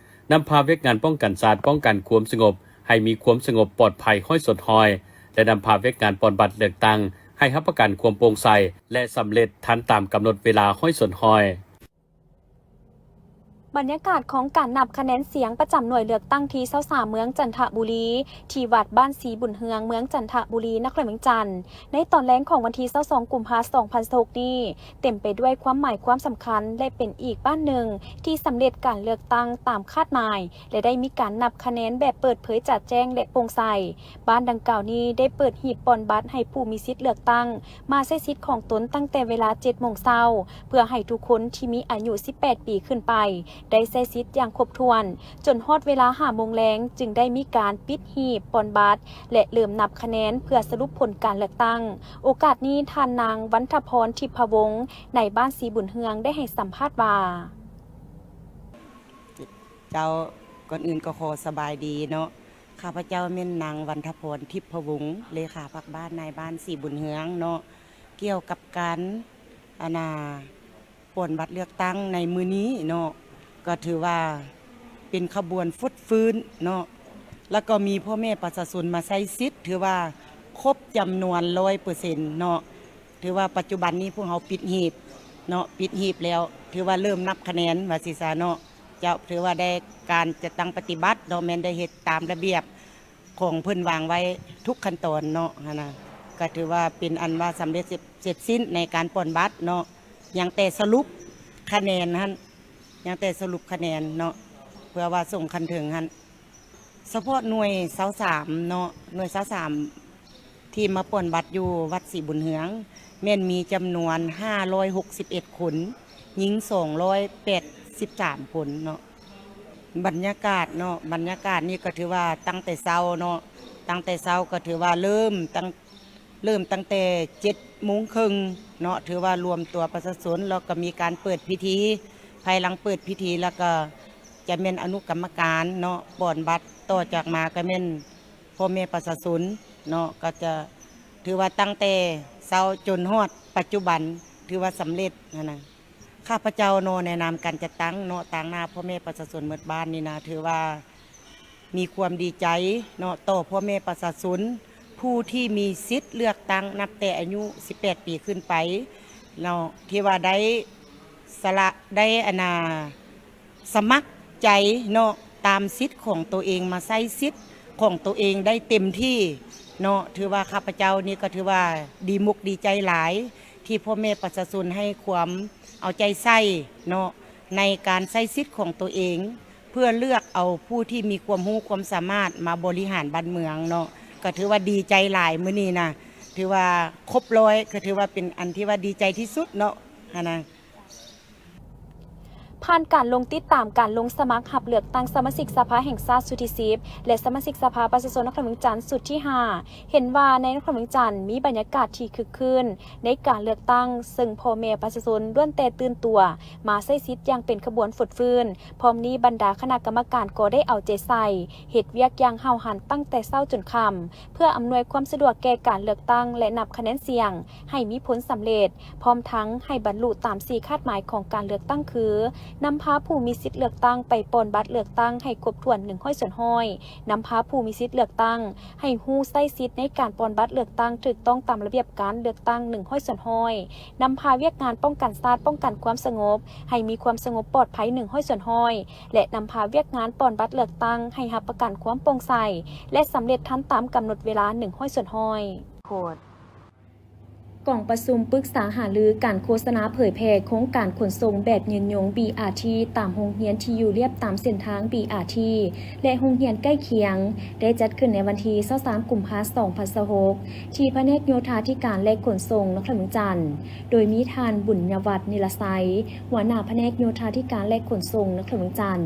ນຳພາວຽກງານປ້ອງກັນຊາດ, ປ້ອງກັນຄວາມສະຫງົບໃຫ້ມີຄວາມສະຫງົບປອດໄພຮ້ອຍສ່ວນຮ້ອຍ ແລະ ນຳພາວຽກງານປ່ອນບັດເລືອກຕັ້ງໃຫ້ຮັບປະກັນຄວາມໂປ່ງໃສ ແລະ ສຳເລັດທັນຕາມກຳນົດເວລາຮ້ອຍສ່ວນຮ້ອຍ. ບັນຍາກາດຂອງການນັບຄະແນນສຽງປະຈຳໜ່ວຍເລືອກຕັ້ງທີຊາວສາມ ເມືອງຈັນທະບູລີ ທີ່ວັດບ້ານສີບຸນເຮືອງ ເມືອງຈັນທະບູລີ ນະຄອນຫຼວງວຽງຈັນ ໃນຕອນແລງຂອງວັນທີຊາວສອງ ກຸມພາ ສອງພັນຊາວຫົກນີ້ ເຕັມໄປດ້ວຍຄວາມໝາຍຄວາມສຳຄັນ ແລະ ເປັນອີກບ້ານໜຶ່ງທີ່ສຳເລັດການເລືອກຕັ້ງຕາມຄາດໝາຍ ແລະ ໄດ້ມີການນັບຄະແນນແບບເປີດເຜີຍຈະແຈ້ງ ແລະ ໂປ່ງໃສ. ບ້ານດັ່ງກ່າວນີ້ໄດ້ເປີດหีບປ່ອນບັດໃຫ້ຜູ້ມີສິດເລືອກຕັ້ງ ມາໃຊ້ສິດຂອງຕົນຕັ້ງແຕ່ເວລາເຈັດໂມງເຊົ້າ ເພື່ອໃຫ້ທຸກຄົນທີ່ມີອາຍຸສິບແປດປີຂຶ້ນໄປ ໄດ້ໃຊ້ສິດຢ່າງຄົບຖ້ວນ, ຈົນຮອດເວລາຫ້າໂມງແລງ ຈຶ່ງໄດ້ມີການປິດหีບປ່ອນບັດ ແລະ ເລີ່ມນັບຄະແນນເພື່ອສະຫຼຸບຜົນການເລືອກຕັ້ງ. ໂອກາດນີ້ ທ່ານນາງ ວັນທະພອນ ທິບພະວົງ ນາຍບ້ານສີບຸນເຮືອງ ໄດ້ໃຫ້ສຳພາດວ່າ. ເຈົ້າ, ກ່ອນອື່ນກໍຂໍສະບາຍດີເນາະ. ຂ້າພະເຈົ້າແມ່ນນາງ ວັນທະພອນ ທິບພະວົງ ເລຂາພັກບ້ານ ນາຍບ້ານສີບຸນເຮືອງເນາະ. ກ່ຽວກັບການ ອັນນ່າ ປ່ອນບັດເລືອກຕັ້ງໃນມື້ນີ້ເນາະ, ກໍຖືວ່າເປັນຂະບວນຟົດຟື້ນເນາະ, ແລ້ວກໍມີພໍ່ແມ່ປະຊາຊົນມາໃຊ້ສິດ ຖືວ່າຄົບຈຳນວນຮ້ອຍເປີເຊັນເນາະ. ຖືວ່າປັດຈຸບັນນີ້ພວກເຮົາປິດหีບເນາະ, ປິດหีບແລ້ວ ຖືວ່າເລີ່ມນັບຄະແນນວ່າຊີ້ຊະເນາະ. ເຈົ້າ, ຖືວ່າໄດ້ການຈັດຕັ້ງປະຕິບັດເນາະ, ແມ່ນໄດ້ເຮັດຕາມລະບຽບຂອງເພິ່ນວາງໄວ້ທຸກຂັ້ນຕອນເນາະ, ຫັ້ນນະ. ກໍຖືວ່າເປັນອັນວ່າສຳເລັດເສັດ ເສັດສິ້ນໃນການປ່ອນບັດເນາະ, ຍັງແຕ່ສະຫຼຸບຄະແນນຫັ້ນ, ຍັງແຕ່ສະຫຼຸບຄະແນນເນາະ, ເພື່ອວ່າສົ່ງຂັ້ນເທິງຫັ້ນ. ສະເພາະໜ່ວຍຊາວສາມເນາະ, ໜ່ວຍຊາວສາມ ທີ່ມາປ່ອນບັດຢູ່ວັດສີບຸນເຮືອງ ແມ່ນມີຈຳນວນຫ້າຮ້ອຍຫົກສິບເອັດຄົນ, ຍິງສອງຮ້ອຍແປດສິບສາມຄົນເນາະ. ບັນຍາກາດເນາະ, ບັນຍາກາດນີ້ກໍຖືວ່າຕັ້ງແຕ່ເຊົ້າເນາະ, ຕັ້ງແຕ່ເຊົ້າກໍຖືວ່າເລີ່ມຕັ້ງ ເລີ່ມຕັ້ງແຕ່ເຈັດໂມງເຄິ່ງເນາະ, ຖືວ່າລວມຕົວປະຊາຊົນ ແລ້ວກໍມີການເປີດພິທີ. ພາຍຫຼັງເປີດພິທີແລ້ວກໍຈະແມ່ນອະນຸກຳມະການເນາະ ປ່ອນບັດ, ຕໍ່ຈາກມາກໍແມ່ນ ພໍ່ແມ່ປະຊາຊົນເນາະ, ກໍຈະຖືວ່າຕັ້ງແຕ່ເຊົ້າຈົນຮອດປັດຈຸບັນ ຖືວ່າສຳເລັດຫັ້ນນະ. ຂ້າພະເຈົ້າເນາະ ໃນນາມການຈັດຕັ້ງເນາະ, ຕາງໜ້າພໍ່ແມ່ປະຊາຊົນໝົດບ້ານນີ້ນະ, ຖືວ່າມີຄວາມດີໃຈເນາະ ຕໍ່ພໍ່ແມ່ປະຊາຊົນ ຜູ້ທີ່ມີສິດເລືອກຕັ້ງນັບແຕ່ອາຍຸສິບແປດປີຂຶ້ນໄປເນາະ, ທີ່ວ່າໄດ້ສະຫຼະ ໄດ້ ອັນນ່າ ສະໝັກໃຈເນາະ ຕາມສິດຂອງໂຕເອງ ມາໃຊ້ສິດຂອງໂຕເອງໄດ້ເຕັມທີ່ເນາະ. ຖືວ່າຂ້າພະເຈົ້ານີ້ກໍຖືວ່າດີມົກດີໃຈຫຼາຍ ທີ່ພໍ່ແມ່ປະຊາຊົນໃຫ້ຄວາມເອົາໃຈໃສ່ເນາະ ໃນການໃຊ້ສິດຂອງໂຕເອງ ເພື່ອເລືອກເອົາຜູ້ທີ່ມີຄວາມຮູ້ຄວາມສາມາດມາບໍລິຫານບ້ານເມືອງເນາະ. ກໍຖືວ່າດີໃຈຫຼາຍມື້ນີ້ນະ, ຖືວ່າຄົບຮ້ອຍ ກໍຖືວ່າເປັນອັນທີ່ວ່າດີໃຈທີ່ສຸດເນາະ ຫັ້ນນະ. ຜ່ານການລົງຕິດຕາມການລົງສະໝັກຮັບເລືອກຕັ້ງສະມາຊິກສະພາແຫ່ງຊາດຊຸດທີສິບ ແລະ ສະມາຊິກສະພາປະຊາຊົນນະຄອນຫຼວງວຽງຈັນຊຸດທີຫ້າ ເຫັນວ່າໃນນະຄອນຫຼວງວຽງຈັນມີບັນຍາກາດທີ່ຄຶກຄື້ນໃນການເລືອກຕັ້ງ, ເຊິ່ງພໍ່ແມ່ປະຊາຊົນລ້ວນແຕ່ຕື່ນຕົວມາໃຊ້ສິດຢ່າງເປັນຂະບວນຟົດຟື້ນ. ພ້ອມນີ້ບັນດາຄະນະກຳມະການກໍໄດ້ເອົາໃຈໃສ່ເຮັດວຽກຢ່າງຫ້າວຫັນຕັ້ງແຕ່ເຊົ້າຈົນຄ່ຳ ເພື່ອອຳນວຍຄວາມສະດວກແກ່ການເລືອກຕັ້ງ ແລະ ນັບຄະແນນສຽງໃຫ້ມີຜົນສຳເລັດ, ພ້ອມທັງໃຫ້ບັນລຸຕາມສີ່ຄາດໝາຍຂອງການເລືອກຕັ້ງ ຄື ນຳພາຜູ້ມີສິດເລືອກຕັ້ງໄປປ່ອນບັດເລືອກຕັ້ງໃຫ້ຄົບຖ້ວນໜຶ່ງຮ້ອຍສ່ວນຮ້ອຍ, ນຳພາຜູ້ມີສິດເລືອກຕັ້ງໃຫ້ຮູ້ໃຊ້ສິດໃນການປ່ອນບັດເລືອກຕັ້ງຖືກຕ້ອງຕາມລະບຽບການເລືອກຕັ້ງໜຶ່ງຮ້ອຍສ່ວນຮ້ອຍ, ນຳພາວຽກງານປ້ອງກັນຊາດ, ປ້ອງກັນຄວາມສະຫງົບໃຫ້ມີຄວາມສະຫງົບປອດໄພໜຶ່ງຮ້ອຍສ່ວນຮ້ອຍ ແລະ ນຳພາວຽກງານປ່ອນບັດເລືອກຕັ້ງໃຫ້ຮັບປະກັນຄວາມໂປ່ງໃສ ແລະ ສຳເລັດທັນຕາມກຳນົດເວລາໜຶ່ງຮ້ອຍສ່ວນຮ້ອຍ. ກອງປະຊຸມປຶກສາຫາລືການໂຄສະນາເຜີຍແຜ່ໂຄງການຂົນສົ່ງແບບຍືນຍົງ ບີອາທີ ຕາມໂຮງຮຽນທີ່ຢູ່ລຽບຕາມເສັ້ນທາງ ບີອາທີ ແລະ ໂຮງຮຽນໃກ້ຄຽງ ໄດ້ຈັດຂຶ້ນໃນວັນທີຊາວສາມ ກຸມພາ ສອງພັນຊາວຫົກ ທີ່ພະແນກໂຍທາທິການ ແລະ ຂົນສົ່ງນະຄອນຫຼວງວຽງຈັນ, ໂດຍມີທ່ານ ບຸນຍະວັດ ນິລະໄຊ ຫົວໜ້າພະແນກໂຍທາທິການ ແລະ ຂົນສົ່ງນະຄອນຫຼວງວຽງຈັນ,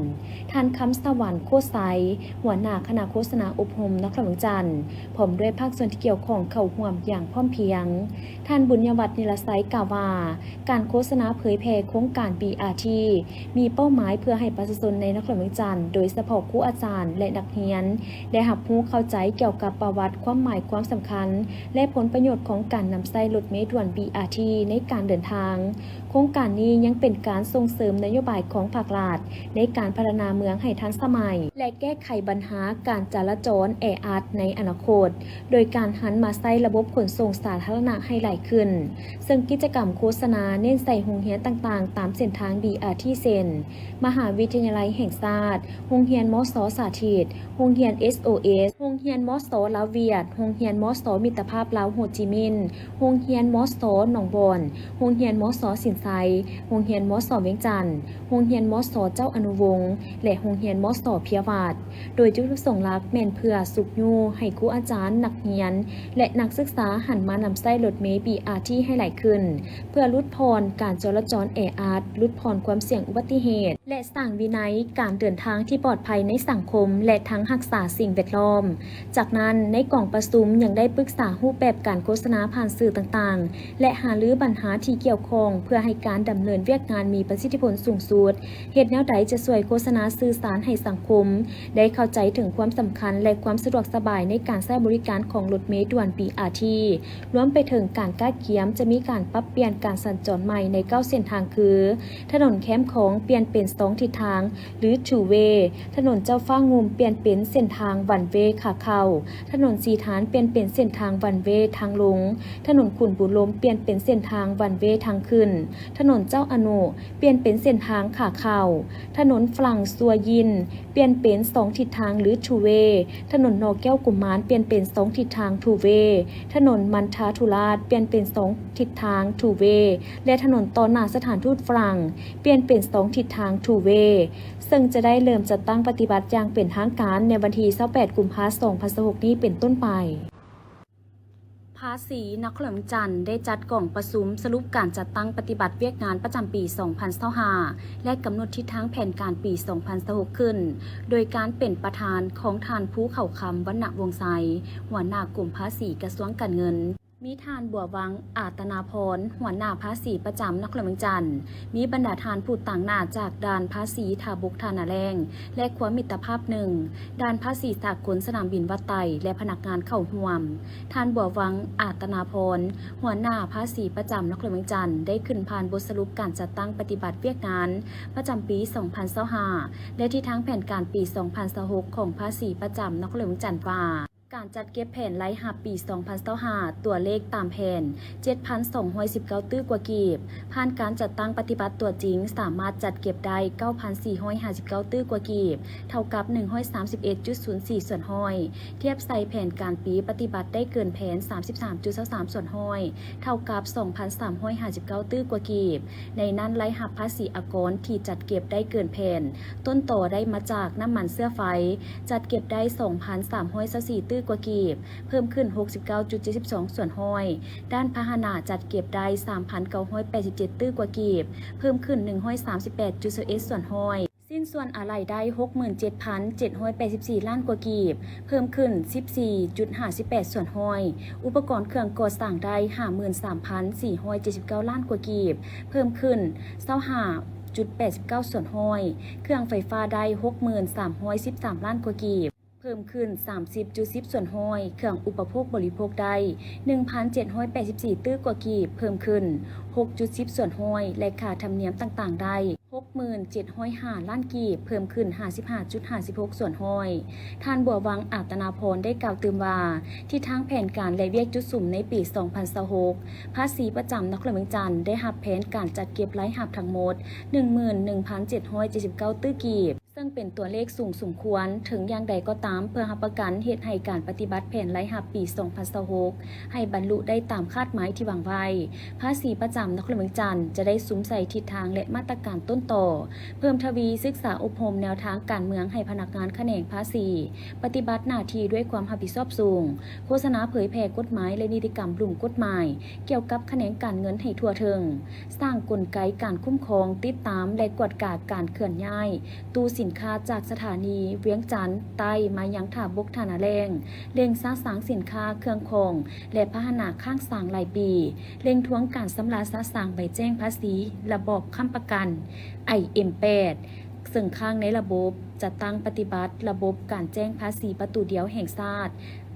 ທ່ານ ຄຳສະຫວັນ ໂຄດໄຊ ຫົວໜ້າຄະນະໂຄສະນາອົບຮົມນະຄອນຫຼວງວຽງຈັນ, ພ້ອມດ້ວຍພາກສ່ວນທີ່ກ່ຽວຂ້ອງເຂົ້າຮ່ວມຢ່າງພ້ອມພຽງ. ທ່ານ ບຸນຍະວັດ ນິລະໄຊ ກ່າວວ່າ ການໂຄສະນາເຜີຍແຜ່ໂຄງການ ບີອາທີ ມີເປົ້າໝາຍເພື່ອໃຫ້ປະຊາຊົນໃນນະຄອນຫຼວງວຽງຈັນ, ໂດຍສະເພາະຄູອາຈານ ແລະ ນັກຮຽນ ໄດ້ຮັບຮູ້ເຂົ້າໃຈກ່ຽວກັບປະຫວັດ, ຄວາມໝາຍ, ຄວາມສຳຄັນ ແລະ ຜົນປະໂຫຍດຂອງການນຳໃຊ້ລົດເມດ່ວນ ບີອາທີ ໃນການເດີນທາງ. ໂຄງການນີ້ຍັງເປັນການສົ່ງເສີມນະໂຍບາຍຂອງພາກລັດໃນການພັດທະນາເມືອງໃຫ້ທັນສະໄໝ ແລະ ແກ້ໄຂບັນຫາການຈະລາຈອນແອອັດໃນອະນາຄົດ ໂດຍການຫັນມາໃຊ້ລະບົບຂົນສົ່ງສາທາລະນະໃຫ້ຫຼາຍຂຶ້ນ, ເຊິ່ງກິດຈະກຳໂຄສະນາເນັ້ນໃສ່ໂຮງຮຽນຕ່າງໆຕາມເສັ້ນທາງ ບີອາທີ ເຊັ່ນ ມະຫາວິທະຍາໄລແຫ່ງຊາດ, ໂຮງຮຽນ ມສ ສາທິດ, ໂຮງຮຽນ ເອສໂອເອສ, ໂຮງຮຽນ ມສ ລາວຫວຽດ, ໂຮງຮຽນ ມສ ມິດຕະພາບລາວໂຮຈິມິນ, ໂຮງຮຽນ ມສ ໜອງບອນ, ໂຮງຮຽນ ມສ ສິນໄຊ, ໂຮງຮຽນ ມສ ວຽງຈັນ, ໂຮງຮຽນ ມສ ເຈົ້າອະນຸວົງ ແລະ ໂຮງຮຽນ ມສ ເພຍວັດ. ໂດຍຈຸດປະສົງຫຼັກແມ່ນເພື່ອຊຸກຍູ້ໃຫ້ຄູອາຈານ, ນັກຮຽນ ແລະ ນັກສຶກສາຫັນມານຳໃຊ້ລົດເມ ບີອາທີ ໃຫ້ຫຼາຍຂຶ້ນ, ເພື່ອຫຼຸດຜ່ອນການຈະລາຈອນແອອັດ, ຫຼຸດຜ່ອນຄວາມສ່ຽງອຸບັດຕິເຫດ ແລະ ສ້າງວິໄນການເດີນທາງທີ່ປອດໄພໃນສັງຄົມ ແລະ ທັງຮັກສາສິ່ງແວດລ້ອມ. ຈາກນັ້ນ, ໃນກອງປະຊຸມຍັງໄດ້ປຶກສາຮູບແບບການໂຄສະນາຜ່ານສື່ຕ່າງໆ ແລະ ຫາລືບັນຫາທີ່ກ່ຽວຂ້ອງ ເພື່ອໃຫ້ການດຳເນີນວຽກງານມີປະສິດທິຜົນສູງສຸດ. ເຮັດແນວໃດຈະຊ່ວຍໂຄສະນາສື່ສານໃຫ້ສັງຄົມໄດ້ເຂົ້າໃຈເຖິງຄວາມສຳຄັນ ແລະ ຄວາມສະດວກສະບາຍໃນການໃຊ້ບໍລິການຂອງລົດເມດ່ວນ ບີອາທີ ລວມໄປເຖິງການກະກຽມຈະມີການປັບປ່ຽນການສັນຈອນໃໝ່ໃນເກົ້າເສັ້ນທາງຄື ຖະໜົນແຄມຂອງປ່ຽນເປັນສອງທິດທາງ ຫຼື two way, ຖະໜົນເຈົ້າຟ້າງຸ່ມປ່ຽນເປັນເສັ້ນທາງ one way ຂາເຂົ້າ, ຖະໜົນສີຖານປ່ຽນເປັນເສັ້ນທາງ one way ທາງລົງ, ຖະໜົນຂຸນບູລົມປ່ຽນເປັນເສັ້ນທາງ one way ທາງຂຶ້ນ, ຖະໜົນເຈົ້າອະນຸ ປ່ຽນເປັນເສັ້ນທາງຂາເຂົ້າ, ຖະໜົນຝຣັ່ງຊັວຢິນ ປ່ຽນເປັນສອງທິດທາງ ຫຼື two way, ຖະໜົນໜໍ່ແກ້ວກຸມານ ປ່ຽນເປັນສອງທິດທາງ two way, ຖະໜົນມັນທາທຸລາດ ປ່ຽນເປັນສອງທິດທາງ two way ແລະ ຖະໜົນຕໍ່ໜ້າສະຖານທູດຝຣັ່ງ ປ່ຽນເປັນສອງທິດທາງ two way ເຊິ່ງຈະໄດ້ເລີ່ມຈັດຕັ້ງປະຕິບັດຢ່າງເປັນທາງການໃນວັນທີຊາວແປດ ກຸມພາ ສອງພັນຊາວຫົກນີ້ເປັນຕົ້ນໄປ. ພາສີນະຄອນຫຼວງວຽງຈັນໄດ້ຈັດກອງປະຊຸມສະຫຼຸບການຈັດຕັ້ງປະຕິບັດວຽກງານປະຈຳປີສອງພັນຊາວຫ້າ ແລະ ກຳນົດທິດທາງແຜນການປີສອງພັນຊາວຫົກຂຶ້ນ ໂດຍການເປັນປະທານຂອງທ່ານ ພູເຂົາຄຳ ວັນນະວົງໄຊ ຫົວໜ້າກົມພາສີກະຊວງການເງິນ, ມີທ່ານ ບົວວັງ ອາຕະນາພອນ ຫົວໜ້າພາສີປະຈຳນະຄອນຫຼວງວຽງຈັນ, ມີບັນດາທ່ານຜູ້ຕາງໜ້າຈາກດ່ານພາສີທ່າບົກທ່ານາແລ້ງ ແລະ ຂົວມິດຕະພາບໜຶ່ງ, ດ່ານພາສີສາກົນສະໜາມບິນວັດໄຕ ແລະ ພະນັກງານເຂົ້າຮ່ວມ. ທ່ານ ບົວວັງ ອາຕະນາພອນ ຫົວໜ້າພາສີປະຈຳນະຄອນຫຼວງວຽງຈັນ ໄດ້ຂຶ້ນຜ່ານບົດສະຫຼຸບການຈັດຕັ້ງປະຕິບັດວຽກງານປະຈຳປີສອງພັນຊາວຫ້າ ແລະ ທິດທາງແຜນການປີສອງພັນຊາວຫົກຂອງພາສີປະຈຳນະຄອນຫຼວງວຽງຈັນວ່າ ການຈັດເກັບແຜນລາຍຮັບປີສອງພັນຊາວຫ້າ ຕົວເລກຕາມແຜນ ເຈັດພັນສອງຮ້ອຍສິບເກົ້າຕື້ກວ່າກີບ, ຜ່ານການຈັດຕັ້ງປະຕິບັດຕົວຈິງ ສາມາດຈັດເກັບໄດ້ ເກົ້າພັນສີ່ຮ້ອຍຫ້າສິບເກົ້າຕື້ກວ່າກີບ, ເທົ່າກັບ ໜຶ່ງຮ້ອຍສາມສິບເອັດຈຸດສູນສີ່ສ່ວນຮ້ອຍ, ທຽບໃສ່ແຜນການປີປະຕິບັດໄດ້ເກີນແຜນ ສາມສິບສາມຈຸດຊາວສາມສ່ວນຮ້ອຍ, ເທົ່າກັບ ສອງພັນສາມຮ້ອຍຫ້າສິບເກົ້າຕື້ກວ່າກີບ. ໃນນັ້ນ, ລາຍຮັບພາສີອາກອນທີ່ຈັດເກັບໄດ້ເກີນແຜນ ຕົ້ນຕໍໄດ້ມາຈາກນ້ຳມັນເຊື້ອໄຟ ຈັດເກັບໄດ້ ສອງພັນສາມຮ້ອຍຊາວສີ່ຕື້ກວ່າກີບ, ເພີ່ມຂຶ້ນ ຫົກສິບເກົ້າຈຸດເຈັດສິບສອງສ່ວນຮ້ອຍ, ດ້ານພາຫະນະຈັດເກັບໄດ້ ສາມພັນເກົ້າຮ້ອຍແປດສິບເຈັດຕື້ກວ່າກີບ, ເພີ່ມຂຶ້ນ ໜຶ່ງຮ້ອຍສາມສິບແປດຈຸດຊາວເອັດສ່ວນຮ້ອຍ, ຊິ້ນສ່ວນອາໄຫຼ່ໄດ້ ຫົກໝື່ນເຈັດພັນເຈັດຮ້ອຍແປດສິບສີ່ລ້ານກວ່າກີບ, ເພີ່ມຂຶ້ນ ສິບສີ່ຈຸດຫ້າສິບແປດສ່ວນຮ້ອຍ, ອຸປະກອນເຄື່ອງກໍ່ສ້າງໄດ້ ຫ້າໝື່ນສາມພັນສີ່ຮ້ອຍເຈັດສິບເກົ້າລ້ານກວ່າກີບ, ເພີ່ມຂຶ້ນ ຊາວຫ້າຈຸດແປດສິບເກົ້າສ່ວນຮ້ອຍ, ເຄື່ອງໄຟຟ້າໄດ້ ຫົກໝື່ນສາມຮ້ອຍສິບສາມລ້ານກວ່າກີບ, ເພີ່ມຂຶ້ນ ສາມສິບຈຸດສິບສ່ວນຮ້ອຍ, ເຄື່ອງອຸປະໂພກບໍລິໂພກໄດ້ ໜຶ່ງພັນເຈັດຮ້ອຍແປດສິບສີ່ຕື້ກວ່າກີບ, ເພີ່ມຂຶ້ນ ຫົກຈຸດສິບສ່ວນຮ້ອຍ, ແລະ ຄ່າທຳນຽມຕ່າງໆໄດ້ ຫົກ ໝື່ນເຈັດຮ້ອຍຫ້າລ້ານກີບ, ເພີ່ມຂຶ້ນຫ້າສິບຫ້າຈຸດຫ້າສິບຫົກສ່ວນຮ້ອຍ. ທ່ານ ບົວວັງ ອາດຕະນາພອນ ໄດ້ກ່າວຕື່ມວ່າ ທິດທາງແຜນການ ແລະ ວຽກຈຸດສຸມໃນປີສອງພັນຊາວຫົກ ພາສີປະຈຳນະຄອນຫຼວງວຽງຈັນ ໄດ້ຮັບແຜນການຈັດເກັບລາຍຮັບທັງໝົດ ໜຶ່ງໝື່ນໜຶ່ງພັນເຈັດຮ້ອຍເຈັດສິບເກົ້າຕື້ກີບ, ເຊິ່ງເປັນຕົວເລກສູງສົມຄວນ. ເຖິງຢ່າງໃດກໍຕາມ, ເພື່ອຮັບປະກັນເຮັດໃຫ້ການປະຕິບັດແຜນລາຍຮັບປີສອງພັນຊາວຫົກ ໃຫ້ບັນລຸໄດ້ຕາມຄາດໝາຍທີ່ວາງໄວ້, ພາສີປະຈຳນະຄອນຫຼວງວຽງຈັນ ຈະໄດ້ສຸມໃສ່ທິດທາງ ແລະ ມາດຕະການຕົ້ນຕໍ, ເພີ່ມທະວີສຶກສາອົບຮົມແນວທາງການເມືອງໃຫ້ພະນັກງານຂະແໜງພາສີ ປະຕິບັດໜ້າທີ່ດ້ວຍຄວາມຮັບຜິດຊອບສູງ, ໂຄສະນາເຜີຍແຜ່ກົດໝາຍ ແລະ ນິຕິກຳລຸ່ມກົດໝາຍກ່ຽວກັບຂະແໜງການເງິນໃຫ້ທົ່ວເຖິງ, ສ້າງກົນໄກການຄຸ້ມຄອງ, ຕິດຕາມ ແລະ ກວດກາການເຄື່ອນຍ້າຍ ຕູ້ສິນຄ້າຈາກສະຖານີວຽງຈັນໃຕ້ມາຍັງທ່າບົກທ່ານາແລ້ງ, ເລັ່ງສະສາງສິນຄ້າ, ເຄື່ອງຂອງ ແລະ ພາຫະນະຄ້າງສາງຫຼາຍປີ, ເລັ່ງທວງການຊຳລະສະສາງໃບແຈ້ງພາສີລະບອບຄ້ຳປະກັນ ໄອເອັມແປດ ເຊິ່ງຄ້າງໃນລະບົບ, ຈັດຕັ້ງປະຕິບັດລະບົບການແຈ້ງພາສີປະຕູດຽວແຫ່ງຊາດ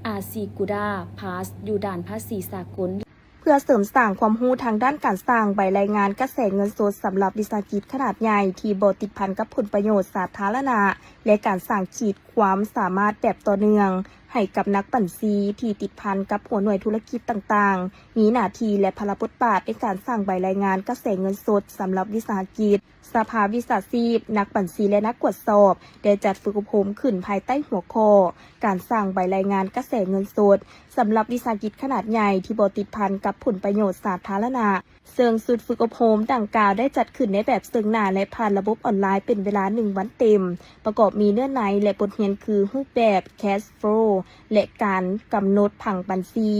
ອາຊີກູດາພາສ ຢູ່ດ່ານພາສີສາກົນ. ເພື່ອເສີມສ້າງຄວາມຮູ້ທາງດ້ານການສ້າງໃບລາຍງານກະແສເງິນສົດສຳລັບວິສາຫະກິດຂະໜາດໃຫຍ່ທີ່ບໍ່ຕິດພັນກັບຜົນປະໂຫຍດສາທາລະນະ ແລະ ການສ້າງຂີດຄວາມສາມາດແບບຕໍ່ເນື່ອງໃຫ້ກັບນັກບັນຊີທີ່ຕິດພັນກັບຫົວໜ່ວຍທຸລະກິດຕ່າງໆ ມີໜ້າທີ່ ແລະ ພາລະບົດບາດໃນການສ້າງໃບລາຍງານກະແສເງິນສົດສຳລັບວິສາຫະກິດ. ສະພາວິຊາຊີບ ນັກບັນຊີ ແລະ ນັກກວດສອບ ໄດ້ຈັດຝຶກອົບຮົມຂຶ້ນພາຍໃຕ້ຫົວຂໍ້ ການສ້າງໃບລາຍງານກະແສເງິນສົດ ສຳລັບວິສາຫະກິດຂະໜາດໃຫຍ່ທີ່ບໍ່ຕິດພັນກັບຜົນປະໂຫຍດສາທາລະນະ, ເຊິ່ງຊຸດຝຶກອົບຮົມດັ່ງກ່າວໄດ້ຈັດຂຶ້ນໃນແບບເຊິ່ງໜ້າ ແລະ ຜ່ານລະບົບອອນລາຍເປັນເວລາໜຶ່ງວັນເຕັມ, ປະກອບມີເນື້ອໃນ ແລະ ບົດຮຽນຄື ຮູບແບບ cash flow ແລະ ການກຳນົດຜັງບັນຊີ,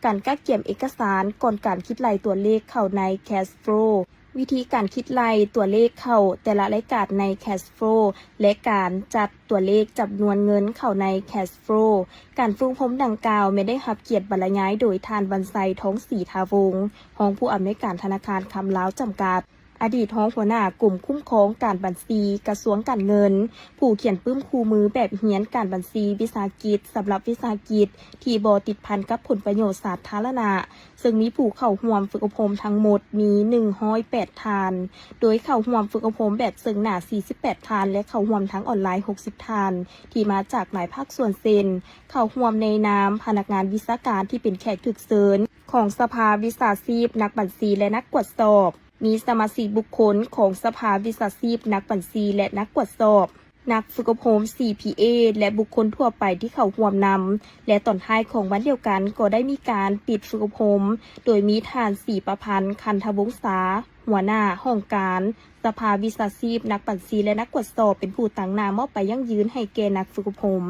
ການກະກຽມເອກະສານກ່ອນການຄິດໄລ່ຕົວເລກເຂົ້າໃນ cash flow, ວິທີການຄິດໄລ່ຕົວເລກເຂົ້າແຕ່ລະລາຍການໃນ cash flow ແລະ ການຈັດຕົວເລກຈຳນວນເງິນເຂົ້າໃນ cash flow. ການຝຶກອົບຮົມດັ່ງກ່າວແມ່ນໄດ້ຮັບກຽດບັນລະຍາຍໂດຍທ່ານ ວັນໄຊ ທອງສີທາວົງ, ຮອງຜູ້ອຳນວຍການທະນາຄານຄຳລາວຈຳກັດ, ອະດີດຮອງຫົວໜ້າກົມຄຸ້ມຄອງການບັນຊີ ກະຊວງການເງິນ, ຜູ້ຂຽນປຶ້ມຄູ່ມືແບບຮຽນການບັນຊີວິສາຫະກິດສຳລັບວິສາຫະກິດທີ່ບໍ່ຕິດພັນກັບຜົນປະໂຫຍດສາທາລະນະ, ເຊິ່ງມີຜູ້ເຂົ້າຮ່ວມຝຶກອົບຮົມທັງໝົດມີໜຶ່ງຮ້ອຍແປດທ່ານ, ໂດຍເຂົ້າຮ່ວມຝຶກອົບຮົມແບບເຊິ່ງໜ້າສີ່ສິບແປດທ່ານ ແລະ ເຂົ້າຮ່ວມທາງອອນລາຍຫົກສິບທ່ານ ທີ່ມາຈາກຫຼາຍພາກສ່ວນເຊັ່ນ ເຂົ້າຮ່ວມໃນນາມພະນັກງານວິຊາການທີ່ເປັນແຂກຖືກເຊີນຂອງສະພາວິຊາຊີບ ນັກບັນຊີ ແລະ ນັກກວດສອບ, ມີສະມາຊິກບຸກຄົນຂອງສະພາວິຊາຊີບ ນັກບັນຊີ ແລະ ນັກກວດສອບ, ນັກຝຶກອົບຮົມ ຊີພີເອ ແລະ ບຸກຄົນທົ່ວໄປທີ່ເຂົ້າຮ່ວມນຳ ແລະ ຕອນທ້າຍຂອງວັນດຽວກັນກໍໄດ້ມີການປິດຝຶກອົບຮົມ ໂດຍມີທ່ານ ສີປະພັນ ຄັນທະວົງສາ ຫົວໜ້າຫ້ອງການສະພາວິຊາຊີບ ນັກບັນຊີ ແລະ ນັກກວດສອບ ເປັນຜູ້ຕາງໜ້າມອບໃບຢັ້ງຢືນໃຫ້ແກ່ນັກຝຶກອົບຮົມ.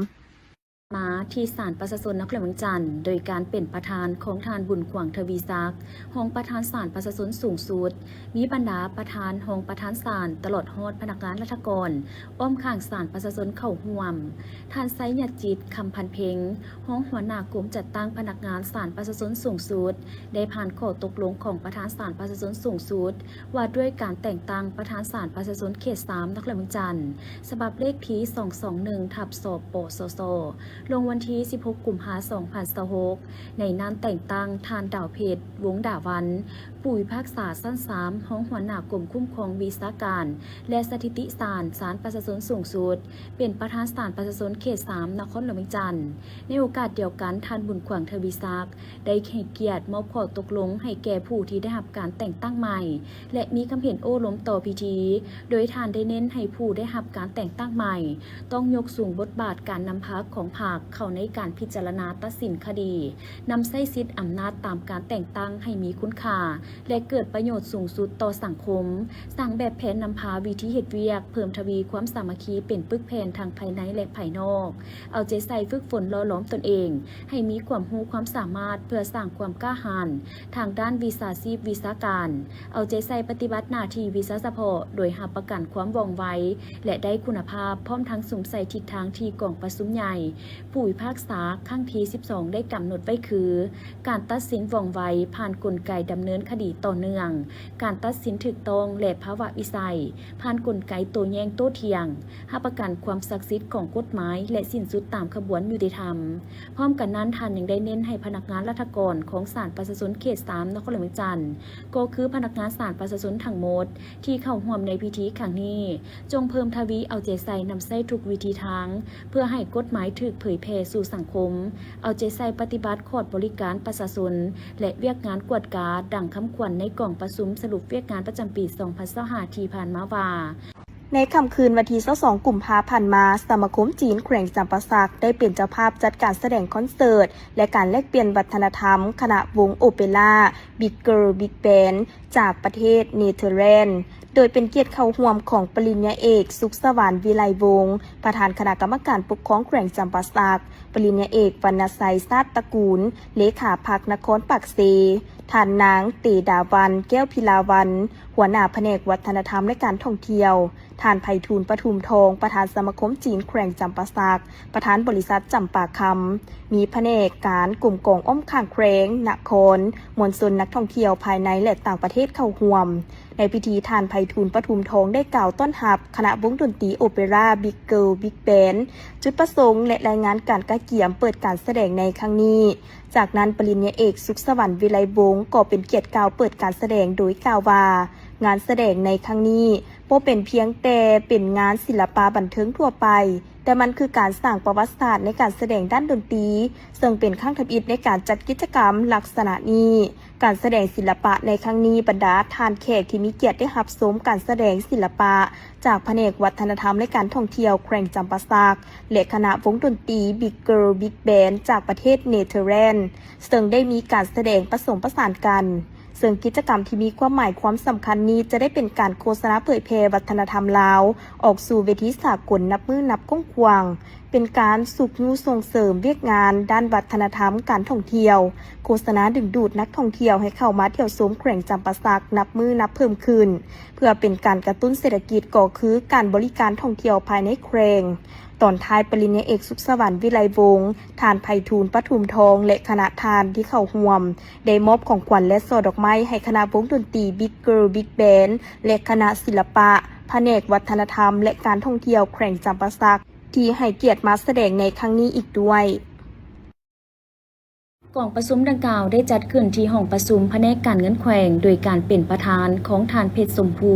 ມາທີ່ສານປະຊາຊົນນະຄອນຫຼວງວຽງຈັນ ໂດຍການເປັນປະທານຂອງທ່ານ ບຸນຂວາງ ທະວີສັກ ຮອງປະທານສານປະຊາຊົນສູງສຸດ, ມີບັນດາປະທານ, ຮອງປະທານສານ ຕະຫຼອດຮອດພະນັກງານລັດຖະກອນ ອ້ອມຂ້າງສານປະຊາຊົນເຂົ້າຮ່ວມ. ທ່ານ ໄຊຍະຈິດ ຄຳພັນເພັງ ຮອງຫົວໜ້າກົມຈັດຕັ້ງພະນັກງານສານປະຊາຊົນສູງສຸດ ໄດ້ຜ່ານຂໍ້ຕົກລົງຂອງປະທານສານປະຊາຊົນສູງສຸດ ວ່າດ້ວຍການແຕ່ງຕັ້ງປະທານສານປະຊາຊົນເຂດສາມ ນະຄອນຫຼວງວຽງຈັນ ສະບັບເລກທີສອງສອງໜຶ່ງ ທັບ ສປສຊ ລົງວັນທີສິບຫົກ ກຸມພາ ສອງພັນຊາວຫົກ ໃນນາມແຕ່ງຕັ້ງທ່ານ ດາວເພັດ ວົງດາວັນ ຜູ້ພິພາກສາຊັ້ນສາມ ຮອງຫົວໜ້າກົມຄຸ້ມຄອງວິຊາການ ແລະ ສະຖິຕິສານ ສານປະຊາຊົນສູງສຸດ ເປັນປະທານສານປະຊາຊົນເຂດສາມ ນະຄອນຫຼວງວຽງຈັນ. ໃນໂອກາດດຽວກັນ, ທ່ານ ບຸນຂວາງ ທະວີສັກ ໄດ້ໃຫ້ກຽດມອບຂໍ້ຕົກລົງໃຫ້ແກ່ຜູ້ທີ່ໄດ້ຮັບການແຕ່ງຕັ້ງໃໝ່ ແລະ ມີຄຳເຫັນໂອ້ລົມຕໍ່ພິທີ, ໂດຍທ່ານໄດ້ເນັ້ນໃຫ້ຜູ້ໄດ້ຮັບການແຕ່ງຕັ້ງໃໝ່ ຕ້ອງຍົກສູງບົດບາດການນຳພາຂອງພັກເຂົ້າໃນການພິຈາລະນາຕັດສິນຄະດີ, ນຳໃຊ້ສິດອຳນາດຕາມການແຕ່ງຕັ້ງໃຫ້ມີຄຸນຄ່າ ແລະ ເກີດປະໂຫຍດສູງສຸດຕໍ່ສັງຄົມ, ສ້າງແບບແຜນນຳພາວິທີເຮັດວຽກ, ເພີ່ມທະວີຄວາມສາມັກຄີເປັນປຶກແຜ່ນທັງພາຍໃນ ແລະ ພາຍນອກ, ເອົາໃຈໃສ່ຝຶກຝົນຫຼໍ່ຫຼອມຕົນເອງ ໃຫ້ມີຄວາມຮູ້ຄວາມສາມາດເພື່ອສ້າງຄວາມກ້າຫານທາງດ້ານວິຊາຊີບວິຊາການ, ເອົາໃຈໃສ່ປະຕິບັດໜ້າທີ່ວິຊາສະເພາະ ໂດຍຮັບປະກັນຄວາມວ່ອງໄວ ແລະ ໄດ້ຄຸນນະພາບ, ພ້ອມທັງສຸມໃສ່ທິດທາງທີ່ກອງປະຊຸມໃຫຍ່ຜູ້ພິພາກສາຄັ້ງທີສິບສອງ ໄດ້ກຳນົດໄວ້ຄື ການຕັດສິນວ່ອງໄວຜ່ານກົນໄກດຳເນີນຄະດີ. ຕໍ່ເນື່ອງ, ການຕັດສິນຖືກຕ້ອງ ແລະ ພາວະວິໄສ ຜ່ານກົນໄກໂຕ້ແຍ້ງໂຕ້ຖຽງ, ຮັບປະກັນຄວາມສັກສິດຂອງກົດໝາຍ ແລະ ສິ້ນສຸດຕາມຂະບວນຍຸຕິທຳ. ພ້ອມກັນນັ້ນ, ທ່ານຍັງໄດ້ເນັ້ນໃຫ້ພະນັກງານລັດຖະກອນຂອງສານປະຊາຊົນເຂດສາມ ນະຄອນຫຼວງວຽງຈັນ ກໍຄືພະນັກງານສານປະຊາຊົນທັງໝົດ ທີ່ເຂົ້າຮ່ວມໃນພິທີຄັ້ງນີ້ ຈົ່ງເພີ່ມທະວີເອົາໃຈໃສ່ນຳໃຊ້ທຸກວິທີທາງ ເພື່ອໃຫ້ກົດໝາຍຖືກເຜີຍແຜ່ສູ່ສັງຄົມ, ເອົາໃຈໃສ່ປະຕິບັດຂອດບໍລິການປະຊາຊົນ ແລະ ວຽກງານກວດກາດັ່ງຄຳຂວັນໃນກອງປະຊຸມສະຫຼຸບວຽກງານປະຈຳປີສອງພັນຊາວຫ້າ ທີ່ຜ່ານມາວ່າ. ໃນຄ່ຳຄືນວັນທີຊາວສອງ ກຸມພາ ຜ່ານມາ, ສະມາຄົມຈີນແຂວງຈຳປາສັກ ໄດ້ເປັນເຈົ້າພາບຈັດການສະແດງຄອນເສີດ ແລະ ການແລກປ່ຽນວັດທະນະທຳ ຄະນະວົງໂອເປຣາ Big Girl Big Band ຈາກປະເທດເນເທີແລນ ໂດຍເປັນກຽດເຂົ້າຮ່ວມຂອງປະລິນຍາເອກ ສຸກສະຫວັນ ວິໄລວົງ ປະທານຄະນະກຳມະການປົກຄອງແຂວງຈຳປາສັກ, ປະລິນຍາເອກ ວັນນະໄຊ ຊາດຕະກູນ ເລຂາພັກນະຄອນປາກເຊ, ທ່ານນາງ ເຕດາວັນ ແກ້ວພິລາວັນ ຫົວໜ້າພະແນກວັດທະນະທຳ ແລະ ການທ່ອງທ່ຽວ, ທ່ານ ໄພທູນ ປະທຸມທອງ ປະທານສະມາຄົມຈີນແຂວງຈຳປາສັກ, ປະທານບໍລິສັດຈຳປາຄຳ, ມີພະແນກການກົມກອງອ້ອມຂ້າງແຂວງ, ນະຄອນ, ມວນຊົນ, ນັກທ່ອງທ່ຽວພາຍໃນ ແລະ ຕ່າງປະເທດເຂົ້າຮ່ວມ. ໃນພິທີ, ທ່ານ ໄພທູນ ປະທຸມທອງ ໄດ້ກ່າວຕ້ອນຮັບຄະນະວົງດົນຕີໂອເປຣາ Big Girl Big Band, ຈຸດປະສົງ ແລະ ລາຍງານການກະກຽມເປີດການສະແດງໃນຄັ້ງນີ້. ຈາກນັ້ນ, ປະລິນຍາເອກ ສຸກສະຫວັນ ວິໄລວົງ ກໍເປັນກຽດກ່າວເປີດການສະແດງໂດຍກ່າວວ່າ, ງານສະແດງໃນຄັ້ງນີ້ບໍ່ເປັນພຽງແຕ່ເປັນງານສິລະປະບັນເທີງທົ່ວໄປ, ແຕ່ມັນຄືການສ້າງປະຫວັດສາດໃນການສະແດງດ້ານດົນຕີ, ເຊິ່ງເປັນຄັ້ງທຳອິດໃນການຈັດກິດຈະກຳລັກສະນະນີ້. ການສະແດງສິລະປະໃນຄັ້ງນີ້, ບັນດາທ່ານແຂກທີ່ມີກຽດໄດ້ຮັບຊົມການສະແດງສິລະປະຈາກພະແນກວັດທະນະທຳ ແລະ ການທ່ອງທ່ຽວແຂວງຈຳປາສັກ ແລະ ຄະນະວົງດົນຕີ Big Girl Big Band ຈາກປະເທດເນເທີແລນ ເຊິ່ງໄດ້ມີການສະແດງປະສົມປະສານກັນ. ເຊິ່ງກິດຈະກຳທີ່ມີຄວາມໝາຍຄວາມສຳຄັນນີ້ ຈະໄດ້ເປັນການໂຄສະນາເຜີຍແຜ່ວັດທະນະທຳລາວອອກສູ່ເວທີສາກົນນັບມື້ນັບກວ້າງຂວາງ, ເປັນການຊຸກຍູ້ສົ່ງເສີມວຽກງານດ້ານວັດທະນະທຳ, ການທ່ອງທ່ຽວ, ໂຄສະນາດຶງດູດນັກທ່ອງທ່ຽວໃຫ້ເຂົ້າມາທ່ຽວຊົມແຂວງຈຳປາສັກນັບມື້ນັບເພີ່ມຂຶ້ນ, ເພື່ອເປັນການກະຕຸ້ນເສດຖະກິດ ກໍຄືການບໍລິການທ່ອງທ່ຽວພາຍໃນແຂວງ. ຕອນທ້າຍ, ປະລິນຍາເອກ ສຸກສະຫວັນ ວິໄລວົງ, ທ່ານ ໄພທູນ ປະທຸມທອງ ແລະ ຄະນະທ່ານທີ່ເຂົ້າຮ່ວມ ໄດ້ມອບຂອງຂວັນ ແລະ ຊ່ອດອກໄມ້ໃຫ້ຄະນະວົງດົນຕີ Big Girl Big Band ແລະ ຄະນະສິລະປະ, ພະແນກວັດທະນະທຳ ແລະ ການທ່ອງທ່ຽວແຂວງຈຳປາສັກ ທີ່ໃຫ້ກຽດມາສະແດງໃນຄັ້ງນີ້ອີກດ້ວຍ. ກອງປະຊຸມດັ່ງກ່າວໄດ້ຈັດຂຶ້ນທີ່ຫ້ອງປະຊຸມພະແນກການເງິນແຂວງ ໂດຍການເປັນປະທານຂອງທ່ານ ເພັດສົມພູ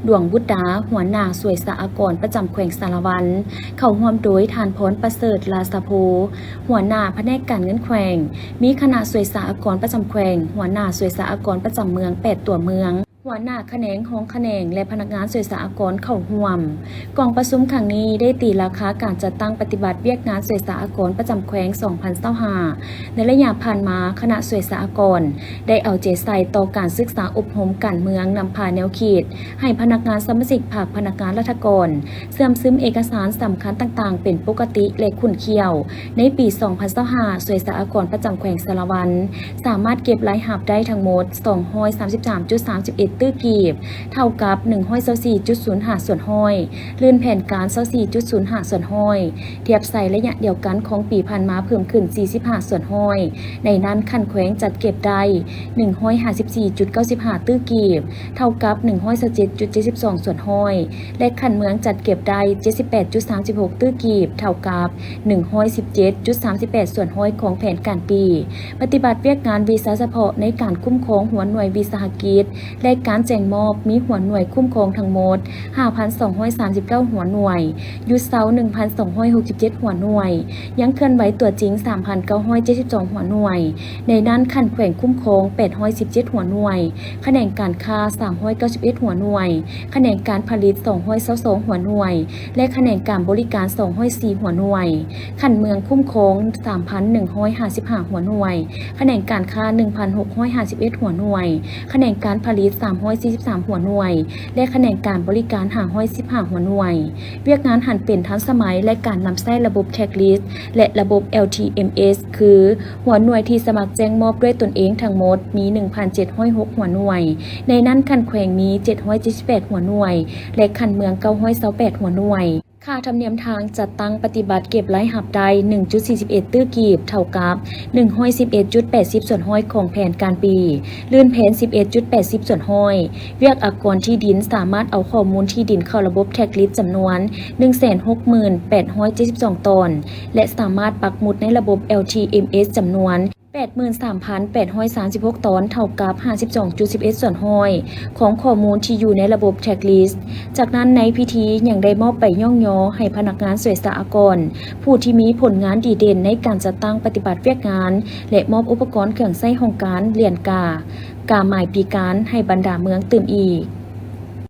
ດວງບຸດດາ ຫົວໜ້າສ່ວຍສະອາກອນປະຈຳແຂວງສາລະວັນ, ເຂົ້າຮ່ວມໂດຍທ່ານ ພອນປະເສີດ ລາຊະໂພ ຫົວໜ້າພະແນກການເງິນແຂວງ, ມີຄະນະສ່ວຍສະອາກອນປະຈຳແຂວງ, ຫົວໜ້າສ່ວຍສະອາກອນປະຈຳເມືອງແປດຕົວເມືອງ, ຫົວໜ້າຂະແໜງ, ຮອງຂະແໜງ ແລະ ພະນັກງານສ່ວຍສະອາກອນເຂົ້າຮ່ວມ. ກອງປະຊຸມຄັ້ງນີ້ໄດ້ຕີລາຄາການຈັດຕັ້ງປະຕິບັດວຽກງານສ່ວຍສະອາກອນປະຈຳແຂວງສອງພັນຊາວຫ້າ. ໃນໄລຍະຜ່ານມາ, ຄະນະສ່ວຍສະອາກອນໄດ້ເອົາໃຈໃສ່ຕໍ່ການສຶກສາອົບຮົມການເມືອງ, ນຳພາແນວຄິດໃຫ້ພະນັກງານສະມາຊິກພັກ, ພະນັກງານລັດຖະກອນ ເຊື່ອມຊຶມເອກະສານສຳຄັນຕ່າງໆເປັນປົກກະຕິ ແລະ ຂຸ້ນຂ້ຽວ. ໃນປີສອງພັນຊາວຫ້າ, ສ່ວຍສະອາກອນປະຈຳແຂວງສາລະວັນ ສາມາດເກັບລາຍຮັບໄດ້ທັງໝົດສອງຮ້ອຍສາມສິບສາມຈຸດສາມສິບເອັດຕື້ກີບ, ເທົ່າກັບໜຶ່ງຮ້ອຍຊາວສີ່ຈຸດສູນຫ້າສ່ວນຮ້ອຍ, ລື່ນແຜນການຊາວສີ່ຈຸດສູນຫ້າສ່ວນຮ້ອຍ, ທຽບໃສ່ໄລຍະດຽວກັນຂອງປີຜ່ານມາເພີ່ມຂຶ້ນສີ່ສິບຫ້າສ່ວນຮ້ອຍ. ໃນນັ້ນ, ຂັ້ນແຂວງຈັດເກັບໄດ້ໜຶ່ງຮ້ອຍຫ້າສິບສີ່ຈຸດເກົ້າສິບຫ້າຕື້ກີບ, ເທົ່າກັບໜຶ່ງຮ້ອຍຊາວເຈັດຈຸດເຈັດສິບສອງສ່ວນຮ້ອຍ ແລະ ຂັ້ນເມືອງຈັດເກັບໄດ້ເຈັດສິບແປດຈຸດສາມສິບຫົກຕື້ກີບ, ເທົ່າກັບໜຶ່ງຮ້ອຍສິບເຈັດຈຸດສາມສິບແປດສ່ວນຮ້ອຍຂອງແຜນການປີ. ປະຕິບັດວຽກງານວິຊາສະເພາະໃນການຄຸ້ມຄອງຫົວໜ່ວຍວິສາຫະກິດ ແລະ ການແຈ້ງມອບ ມີຫົວໜ່ວຍຄຸ້ມຄອງທັງໝົດຫ້າພັນສອງຮ້ອຍສາມສິບເກົ້າຫົວໜ່ວຍ, ຢຸດເຊົາໜຶ່ງພັນສອງຮ້ອຍຫົກສິບເຈັດຫົວໜ່ວຍ, ຍັງເຄື່ອນໄຫວຕົວຈິງສາມພັນເກົ້າຮ້ອຍເຈັດສິບສອງຫົວໜ່ວຍ. ໃນນັ້ນ, ຂັ້ນແຂວງຄຸ້ມຄອງແປດຮ້ອຍສິບເຈັດຫົວໜ່ວຍ, ຂະແໜງການຄ້າສາມຮ້ອຍເກົ້າສິບເອັດຫົວໜ່ວຍ, ຂະແໜງການຜະລິດສອງຮ້ອຍຊາວສອງຫົວໜ່ວຍ ແລະ ຂະແໜງການບໍລິການສອງຮ້ອຍສີ່ຫົວໜ່ວຍ, ຂັ້ນເມືອງຄຸ້ມຄອງສາມພັນໜຶ່ງຮ້ອຍຫ້າສິບຫ້າຫົວໜ່ວຍ, ຂະແໜງການຄ້າໜຶ່ງພັນຫົກຮ້ອຍຫ້າສິບເອັດຫົວໜ່ວຍ, ຂະແໜງການຜະລິດສາມຮ້ອຍສີ່ສິບສາມຫົວໜ່ວຍ ແລະ ຂະແໜງການບໍລິການຫ້າຮ້ອຍສິບຫ້າຫົວໜ່ວຍ. ວຽກງານຫັນເປັນທັນສະໄໝ ແລະ ການນຳໃຊ້ລະບົບ checklist ແລະ ລະບົບ ແອລທີເອັມເອສ ຄື ຫົວໜ່ວຍທີ່ສະໝັກແຈ້ງມອບດ້ວຍຕົນເອງທັງໝົດມີໜຶ່ງພັນເຈັດຮ້ອຍຫົກຫົວໜ່ວຍ, ໃນນັ້ນຂັ້ນແຂວງມີເຈັດຮ້ອຍເຈັດສິບແປດຫົວໜ່ວຍ ແລະ ຂັ້ນເມືອງເກົ້າຮ້ອຍຊາວແປດຫົວໜ່ວຍ. ຄ່າທຳນຽມທາງຈັດຕັ້ງປະຕິບັດເກັບລາຍຮັບໄດ້ ໜຶ່ງຈຸດສີ່ສິບເອັດຕື້ກີບ ເທົ່າກັບ ໜຶ່ງຮ້ອຍສິບເອັດຈຸດແປດສິບສ່ວນຮ້ອຍຂອງແຜນການປີ, ລື່ນແຜນ ສິບເອັດຈຸດແປດສິບສ່ວນຮ້ອຍ. ວຽກອາກອນທີ່ດິນສາມາດເອົາຂໍ້ມູນທີ່ດິນເຂົ້າລະບົບ Tax List ຈຳນວນ ໜຶ່ງແສນຫົກໝື່ນແປດຮ້ອຍເຈັດສິບສອງຕອນ ແລະ ສາມາດປັກໝຸດໃນລະບົບ LTMS ຈຳນວນ ແປດໝື່ນສາມພັນແປດຮ້ອຍສາມສິບຫົກຕອນ ເທົ່າກັບ ຫ້າສິບສອງຈຸດສິບເອັດສ່ວນຮ້ອຍຂອງຂໍ້ມູນທີ່ຢູ່ໃນລະບົບ Tax List. ຈາກນັ້ນໃນພິທີຍັງໄດ້ມອບໃບຍ້ອງຍໍໃຫ້ພະນັກງານສ່ວຍສາອາກອນ ຜູ້ທີ່ມີຜົນງານດີເດັ່ນໃນການຈັດຕັ້ງປະຕິບັດວຽກງານ ແລະ ມອບອຸປະກອນເຄື່ອງໃຊ້ຫ້ອງການ, ຫຼຽນກາ, ກາໝາຍປີການ ໃຫ້ບັນດາເມືອງຕື່ມອີກ.